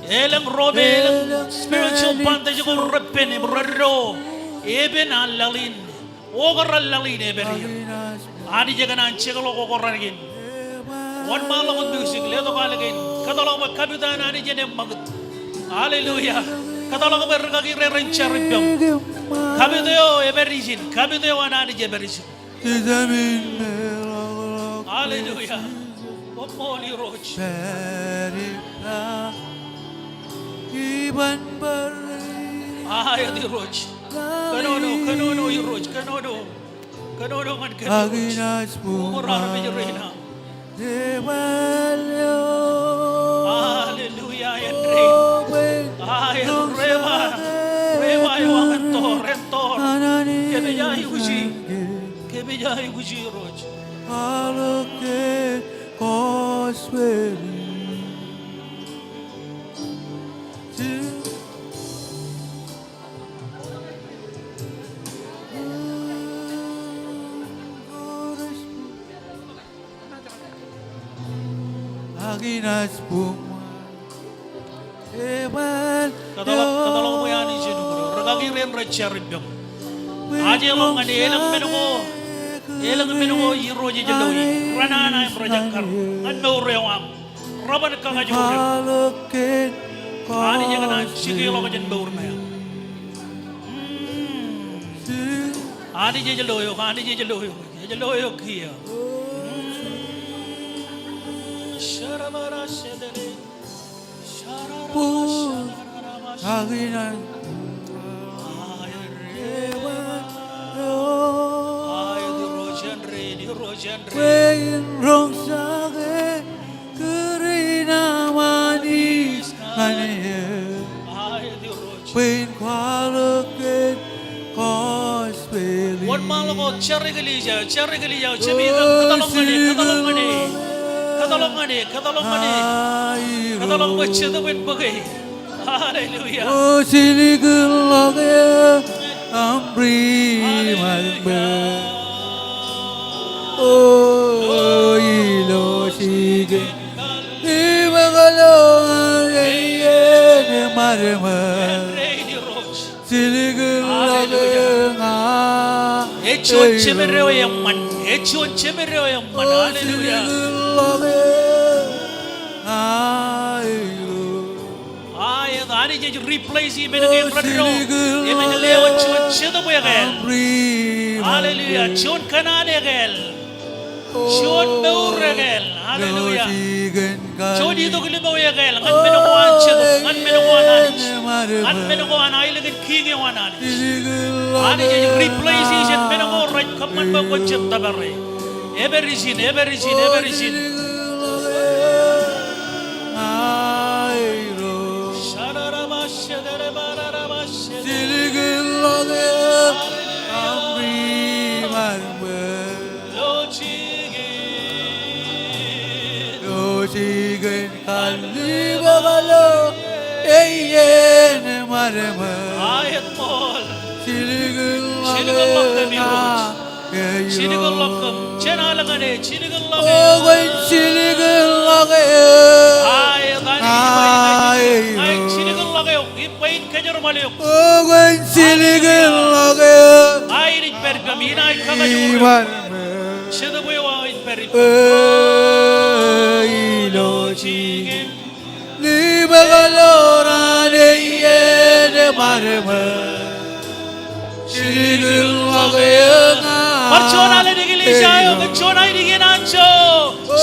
Elōñ ro me elōñ spiritual bondage ko repen im reddo epen an laḷ in. Okar an laḷ in epād er. Anij ekōṇaan jekḷọk okar in. Wōnṃaanḷọk wōt music, letok alen. Kōtḷọk bwe kapit eo an Anij en eṃṃakūt. Hallelujah. Kōtḷọk bwe rikaki rein ren jar ippaṃ. Kapit eo epād ijin, kapit eo an Anij epād ijin. Hallelujah. Koṃṃool Irooj. Aet Irooj. Kōnono, kōnono Irooj, kōnono. Kōnono ñan kōm Irooj. Uñūr armej rein aṃ. Hallelujah, āindein. Aet, reba, reba eo aṃ en tōr, en tōr. Kōmij aikuji, kōmij aikuji Irooj. Kōtḷọk, kōtḷọk bwe Anij en uñūr eok. Rikaki rein rej jar ippaṃ. Ajeḷọk ñan e, elōñ men ko, elōñ men ko Irooj ej lo e. Renana im rejakkar ñan mour eo aṃ. Reban kakajoor eok. Anij ekōṇaan jikeḷọk jān mour ṇe aṃ. Anij ej lo eok, Anij ej lo eok. Ej lo eok kiiō. Aet Irooj, āindein, Irooj, āindein. Aet Irooj. Wōnṃaanḷọk wōt, jar eklejia eo, jar eklejia eo, jab itok, kōtḷọk ñan e, kōtḷọk ñan e. Kōtḷọk ñan e, kōtḷọk ñan e. Kōtḷọk bwe Jetōb en bōke. Hallelujah. Āindein Irooj. Hallelujah. Ej juon jemedeo eṃṃan. Ej juon jemedeo eṃṃan. Hallelujah. Aet, Anij ej replace e men kein reddeo. Im ej lewōj juon jetōb ekāāl. Hallelujah. Juon kōṇaan ekāāl. Juon mour ekāāl. Hallelujah. Juon itok limo ekāāl ñan men ko an Jetōb, ñan men ko an Anij, ñan men ko an aelōñ in kiiñ eo an Anij. Anij ej replace e jān men ko rej kōṃṃan bwe kwōj jab tōpare. Ej pād ijin, ej pād ijin, ej pād ijin. Ilo jikin. Ilo jikin kallibōkḷọk, eien ṃadṃōd. Aet ṃool. Jinikḷọk kōm Irooj. Jinikḷọk kōm. Jen al ñan e, jinikḷọk e. O kwōn jinikḷọk e. Aet, Anij, ña ij jinikḷọk eok. Im bwe in kōjerbal eok. O kwōn jinikḷọk e. Ña ij pād kōm, inaaj kakajoor eok. Jetōb eo aō in pād ippaṃ. Ilo jikin. Libōkḷọk an eien ṃadṃōd. Jinikḷọk eō ña. Bar juon alen eklejia eo, kōn juon ainikiōn anjọ.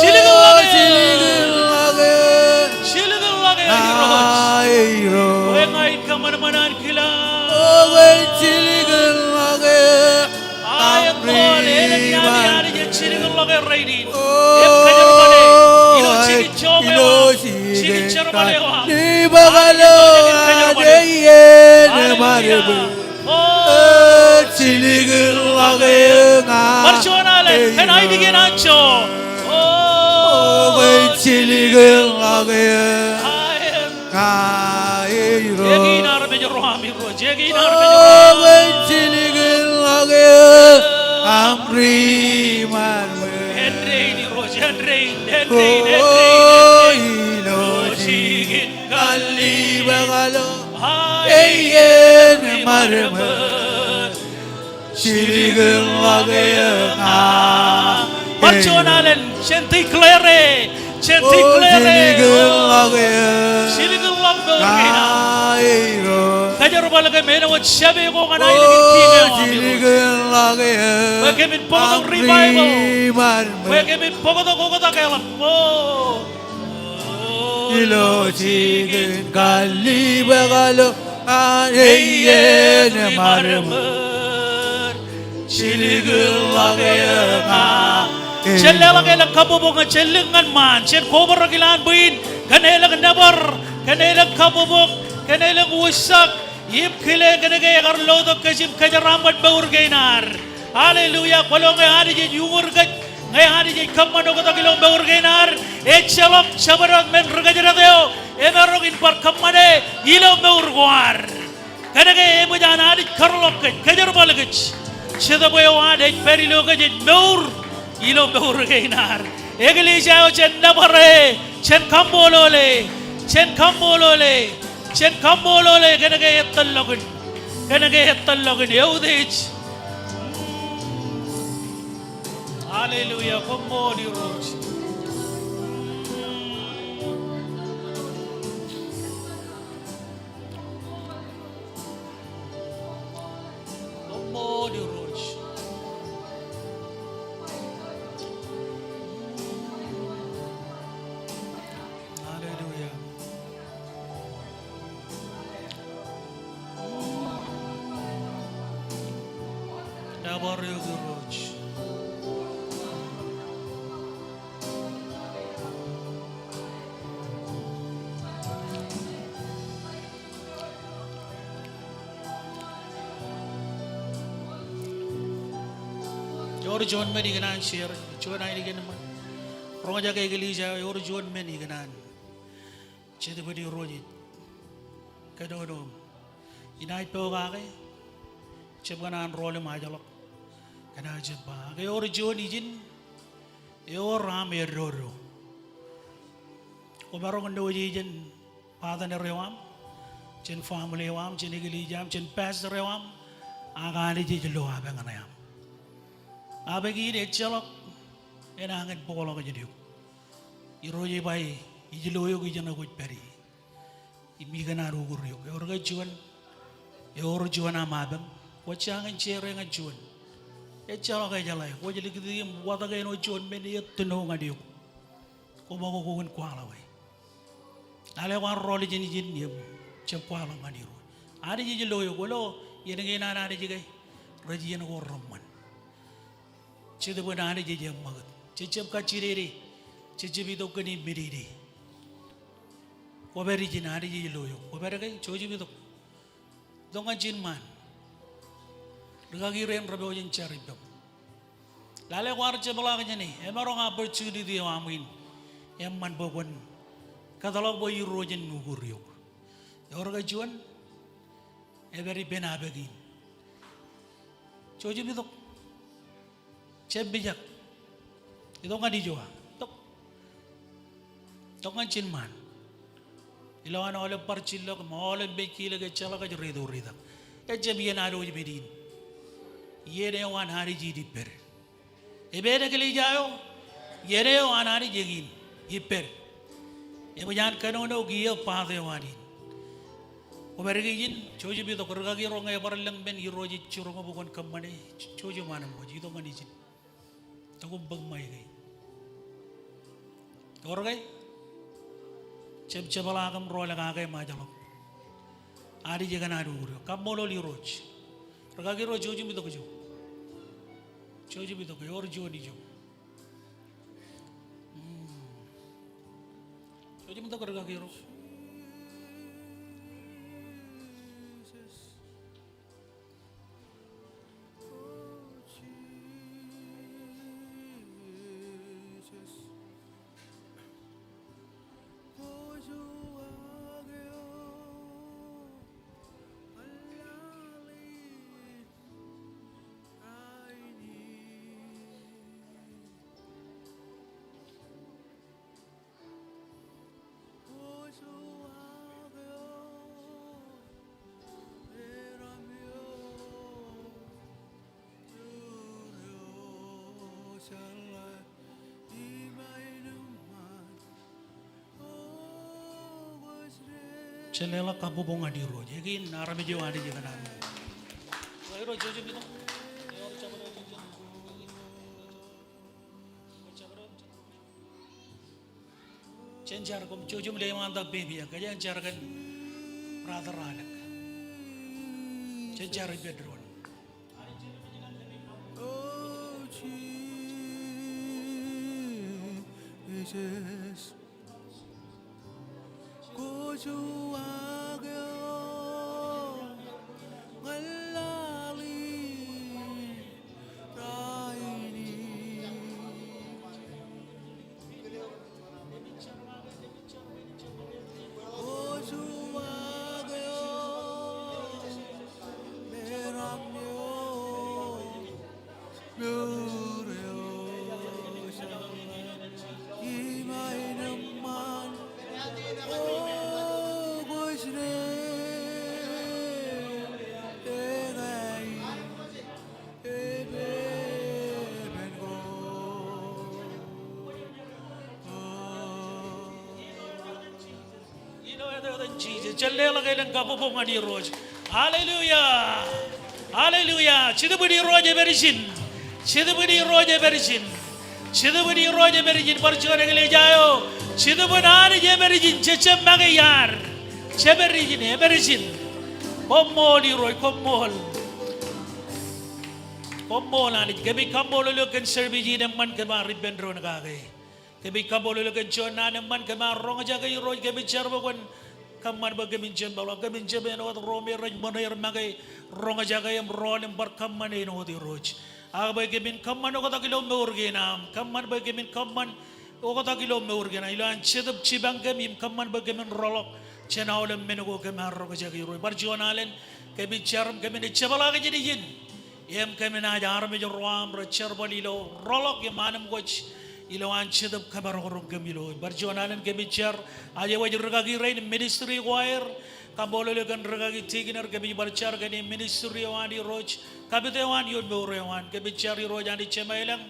Jinikḷọk eō. Jinikḷọk eō. Jinikḷọk eō Irooj. Bwe ña ij kōṃanṃan an kilañ. O kwōn jinikḷọk eō. Aet ṃool, elōñ iaan Anij ej jinikḷọk eō rainin. Im kōjerbale ilo jikin job eo aṃ, jikin jerbal eo aṃ. Libōkḷọk an eien ṃadṃōd. O jinikḷọk eō ña. Bar juon alen, kōn ainikiōn anjọ. O kwōn jinikḷọk eō. Aet. Ña Irooj. Eñin armej ro aṃ Irooj, eñin armej ro aṃ. O kwōn jinikḷọk eō aṃ ri ṃadṃōd. Āindein Irooj, āindein, āindein, āindein. O ilo jikin kallibōkḷọk, eien ṃadṃōd. Jinikḷọk eō ña. Bar juon alen, jen declare e, jen declare e. Jinikḷọk eō. Jinikḷọk mour kein aṃ. Kōjerbal kōm āinwōt jabdewōt ko ñan aelōñ in kiiñ eo aṃ. Jinikḷọk eō. Bwe kōmin bōktok revival. Bwe kōmin bōktok oktak eḷap. O. Ilo jikin kallibōkḷọk an eien ṃadṃōd. Jinikḷọk eō ña. Jen leḷọk elōñ kabbokbok ñe jen lōñ ñan ṃaan. Jen kobrak ilowaan bwe in kōn elōñ nōbar, kōn elōñ kabbokbok, kōn elōñ wūjak. Im kile kōnke ekar lotok kōj im kōjeraaṃṃan mour kein ad. Hallelujah. Kwōlo ñe Anij ej uñūr kōj, ñe Anij ej kōṃṃan oktak ilo mour kein ad, ejjeḷọk jabdewōt men ri kōjdat eo emaroñ in bar kōṃṃane ilo mour ko ad. Kōnke eṃōj an Anij kōtḷọk kōj, kōjerbal kōj. Jetōb eo ad ej pād ilo kōj ej mour ilo mour kein ad. Eklejia eo, jen nōbar e, jen kaṃṃoolol e, jen kaṃṃoolol e. Jen kaṃṃoolol e kōnke etan ḷọk in. Kōnke etan ḷọk in eutiej. Hallelujah. Koṃṃool Irooj. Koṃṃool Irooj. Hallelujah. Nōbar eok Irooj. Ewōr juon men ikōṇaan share, juon ainikiōn ṃōk. Roñjake eklejia, ewōr juon men ikōṇaan. Jet bōd Irooj ej kōnono. Inaaj pokake, jab kōṇaan rọọl im ajḷọk. Kōn aō jet ba, ak ewōr juon ijin, ewōr aṃ eddodo. Komaroñ in wōj ijin partner eo aṃ. jān family eo aṃ, jān eklejia eo aṃ, jān pastor eo aṃ, ak Anij ej lo abōk ñan eaṃ. Abōk in ejjeḷọk enañin bōkḷọk jān eok. Irooj ej ba ij lo eok ijeṇe kwōj pād ie. Im ikōṇaan uñūr eok. Ewōr ke juon? Ewōr juon aṃ abōm? Kwōj jañin share ñan juon. Ejjeḷọk ejeḷā. Kwōj likūt im watōk āinwōt juon men ettino ñan eok. Koṃ ak kwōn kwaḷọk e. Lale kwaar rọọl ijin ijin im jab kwaḷọk ñan Irooj. Anij ej lo eok. Kwōlo iien kein an Anij ke rej iien ko reṃṃan. Jetōb in Anij ej eṃṃakūt. Jejjab kajjidede. Jejjab itok kōn immidede. Kwōpād ijin, Anij ej lo eok. Kwōpād ke? Jouj im itok. Itok ñan ijin ṃaan. Rikaki rein rej pojak in jar ippem. Lale kwaar jepḷaak jāne, emaroñ opportunity eo aṃ in eṃṃan bwe kwōn kōtḷọk bwe Irooj en uñūr eok. Ewōr ke juon? Epād ippān abōk in. Jouj im itok. Jab mijak. Itok ñan ijo aṃ. Itok. Itok ñan ijin ṃaan. Ilowaan aolep bar jillọk im aolep mejkilōk ejjeḷọk ej riit uritak. Ejjab iien adwōj men in. Iien eo an Anij in ippād. Epen eklejia eo, iien eo an Anij eñin ippād. Eṃōj an kōnono kiiō path eo an in. Kwōpād ke ijin? Jouj im itok. Rikaki ro, ñe ebar lōñ men Irooj ej jiroñ bwe kwōn kōṃṃane, jouj im anemkwōj, itok ñan ijin. Itok im bōk ṃaik e. Ewōr ke? Jab jepḷaak im rọọl kake im ajḷọk. Anij ekōṇaan uñūr eok. Kaṃṃoolol Irooj. Rikaki ro, jouj im itok ijo. Jouj im itok, ewōr juon ijo. Hmm. Jouj im itok rikaki ro. Jen leḷọk kabbokbok ñan Irooj. Eñin armej eo Anij ekōṇaan. Jen jar, koṃ jouj im lewōj tok pepe, kōjeañ jar kōn brother Alek. Jen jar ippān doon. Ilo etan Jisōs, jen leḷọk elōñ kabbokbok ñan Irooj. Hallelujah. Hallelujah. Jetōb in Irooj ej pād ijin. Jetōb in Irooj ej pād ijin. Jetōb in Irooj ej pād ijin. Bar juon eklejia eo. Jetōb in Anij ej pād ijin. Jejjab make iaad. Ej pād ijin. Ej pād ijin. Koṃṃool Irooj. Koṃṃool. Koṃṃool Anij. Kōmij kaṃṃoolol eok kōn service in eṃṃan kōm ar ippān doon kake. Kōmij kaṃṃoolol eok kōn juon naan eṃṃan kōm ar roñjake Irooj, kōmij jar bwe kwōn kōṃṃan bwe kōmin jab meḷọk, kōmin jab āinwōt ro me rej ṃōṇō er make roñjake im rọọl im bar kōṃṃan āinwōt Irooj. Ak bwe kōmin kōṃṃan oktak ilo mour kein aṃ, kōṃṃan bwe kōmin kōṃṃan oktak ilo mour kein aṃ, ilo an Jetōb jipañ kōm im kōṃṃan bwe kōmin rọọlḷọk jān aolep men ko kōm ar roñjake Irooj. Bar juon alen, kōmij jar im kōmin jepḷaak jān ijin. Im kōminaaj armej ro aṃ rej jerbal ilo rọọlḷọk im anemkwōj ilowaan Jetōb kōmaroñ kōm ilo. Bar juon alen kōmij jar, aje waj rūkaki rein ministry ko aer, kaṃṃoolol eok kōn rūkaki tikōn er, kōmij bar jar kōn ministry eo an Irooj, kapit eo an ioon mour eo an, kōmij jar Irooj Anij Jemem ilañ,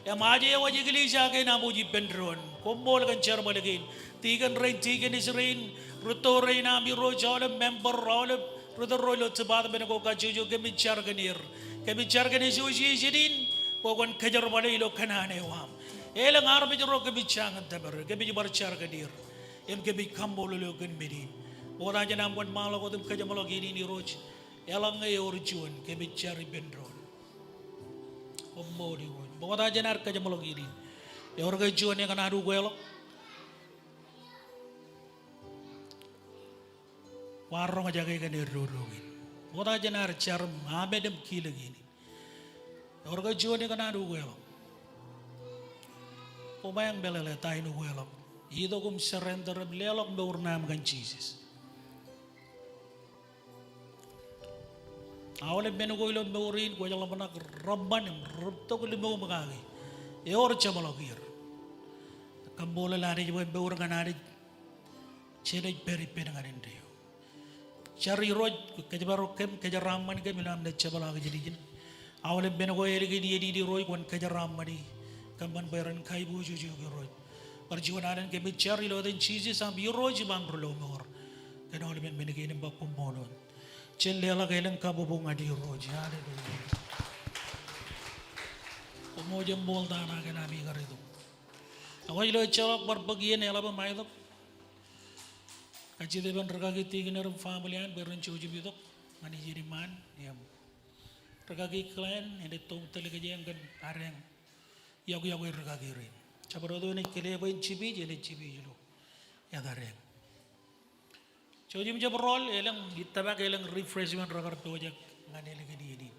im aje waj eklejia kein aṃ wōj ippān doon, koṃṃool kōn jerbal kein, tikōn rein, tikōnis rein, rūtto rein aṃ Irooj, aolep member, aolep ri tōl ro ilo department ko kajjojo, kōmij jar kōn er. Kōmij jar kōn association in, bwe kwōn kōjerbale ilo kōṇaan eo aṃ. Elōñ armej ro kōmij jañin tōpar, kōmij bar jar kōn er. Im kōmij kaṃṃoolol eok kōn men in. Ṃokta jān am kwōn ṃaanḷọk wōt im kōjeṃḷọk iien in Irooj. Eḷaññe ewōr juon, kōmij jar ippān doon. Koṃṃool Irooj. Ṃokta jān ad kōjeṃḷọk iien in. Ewōr ke juon ekōṇaan ukeḷọk? Kwaar roñjake kōn eddodoñin. Ṃokta jān ad jar im amen im kilōk iien in. Ewōr ke juon ekōṇaan ukeḷọk? Koṃeañ meḷeḷe ta in ukeḷọk. Itok im surrender im leḷọk mour ṇe aṃ kōn Jisōs. Aolep men ko ilo mour in kwōj ḷōmṇak reṃṃan im rūtto limoṃ kaki. Ewōr jeṃḷọk er. Kaṃṃoolol Anij bwe mour ñan Anij jenaaj pād ippān ñan indeeo. Jar Irooj, kōjparok kōm, kōjeraaṃṃan kōm ilo am naaj jepḷaak ijin ijin. Aolep men ko ālikin iien in Irooj kwōn kōjeraaṃṃani kōṃṃan bwe ren kaiboojoj eok Irooj. Bar juon alen kōmij jar ilo etan Jisōs am Irooj im am Rilọmọọr kōn aolepen men kein im ba koṃṃool. Jen leḷọk elōñ kabbokbok ñan Irooj. Hallelujah. Koṃṃool, jen ṃool ta ṇa kōn ami kar itok. Ak ilo ejjeḷọk bar bōk iien eḷap im aetok, kajjitōk ippān rūkaki tikōn er im family eo an bwe ren jouj im itok ñan iien iṃaan. Im rūkaki Glenn enaaj tok im tōl kōj eañ kōn adeañ iọkiọkwe rūkaki rein. Jabdewōt eo enaaj kile bwe en jipij, enaaj jipij ilo etadeañ. Jouj im jab rool, elōñ ittōmak, elōñ refreshment rekar pojak ñan ālikin iien in.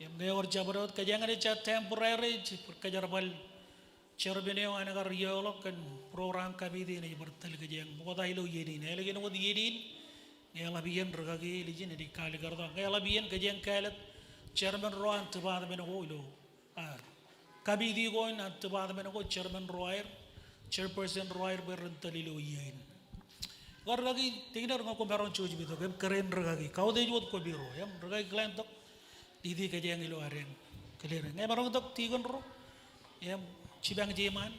Im ñe ewōr jabdewōt, kōjeañ enaaj ja temporary, kōjerbal chairman eo an kar iọkḷọk kōn program committee enaaj bar tōl kōj eañ ṃokta ilo iien in. Ālikin wōt iien in, ñe eḷap iien rūkaki eo lijin enaaj kaalikkar tok. Ñe eḷap iien kōjeañ kāālōt chairman ro an department ko ilo, a, committee ko an department ko, chairman ro aer, chairperson ro aer bwe ren tōl ilo iien in. Ak rūkaki tikōn er, ñe koṃ maroñ jouj im itok, im kōrā in rūkaki, kautiej wōt koṃiro, im rūkaki Glenn tok, lead e kōj eañ ilo adeañ kile rein. Ñe maroñ itok tikōn ro, im jipañ jeṃaan,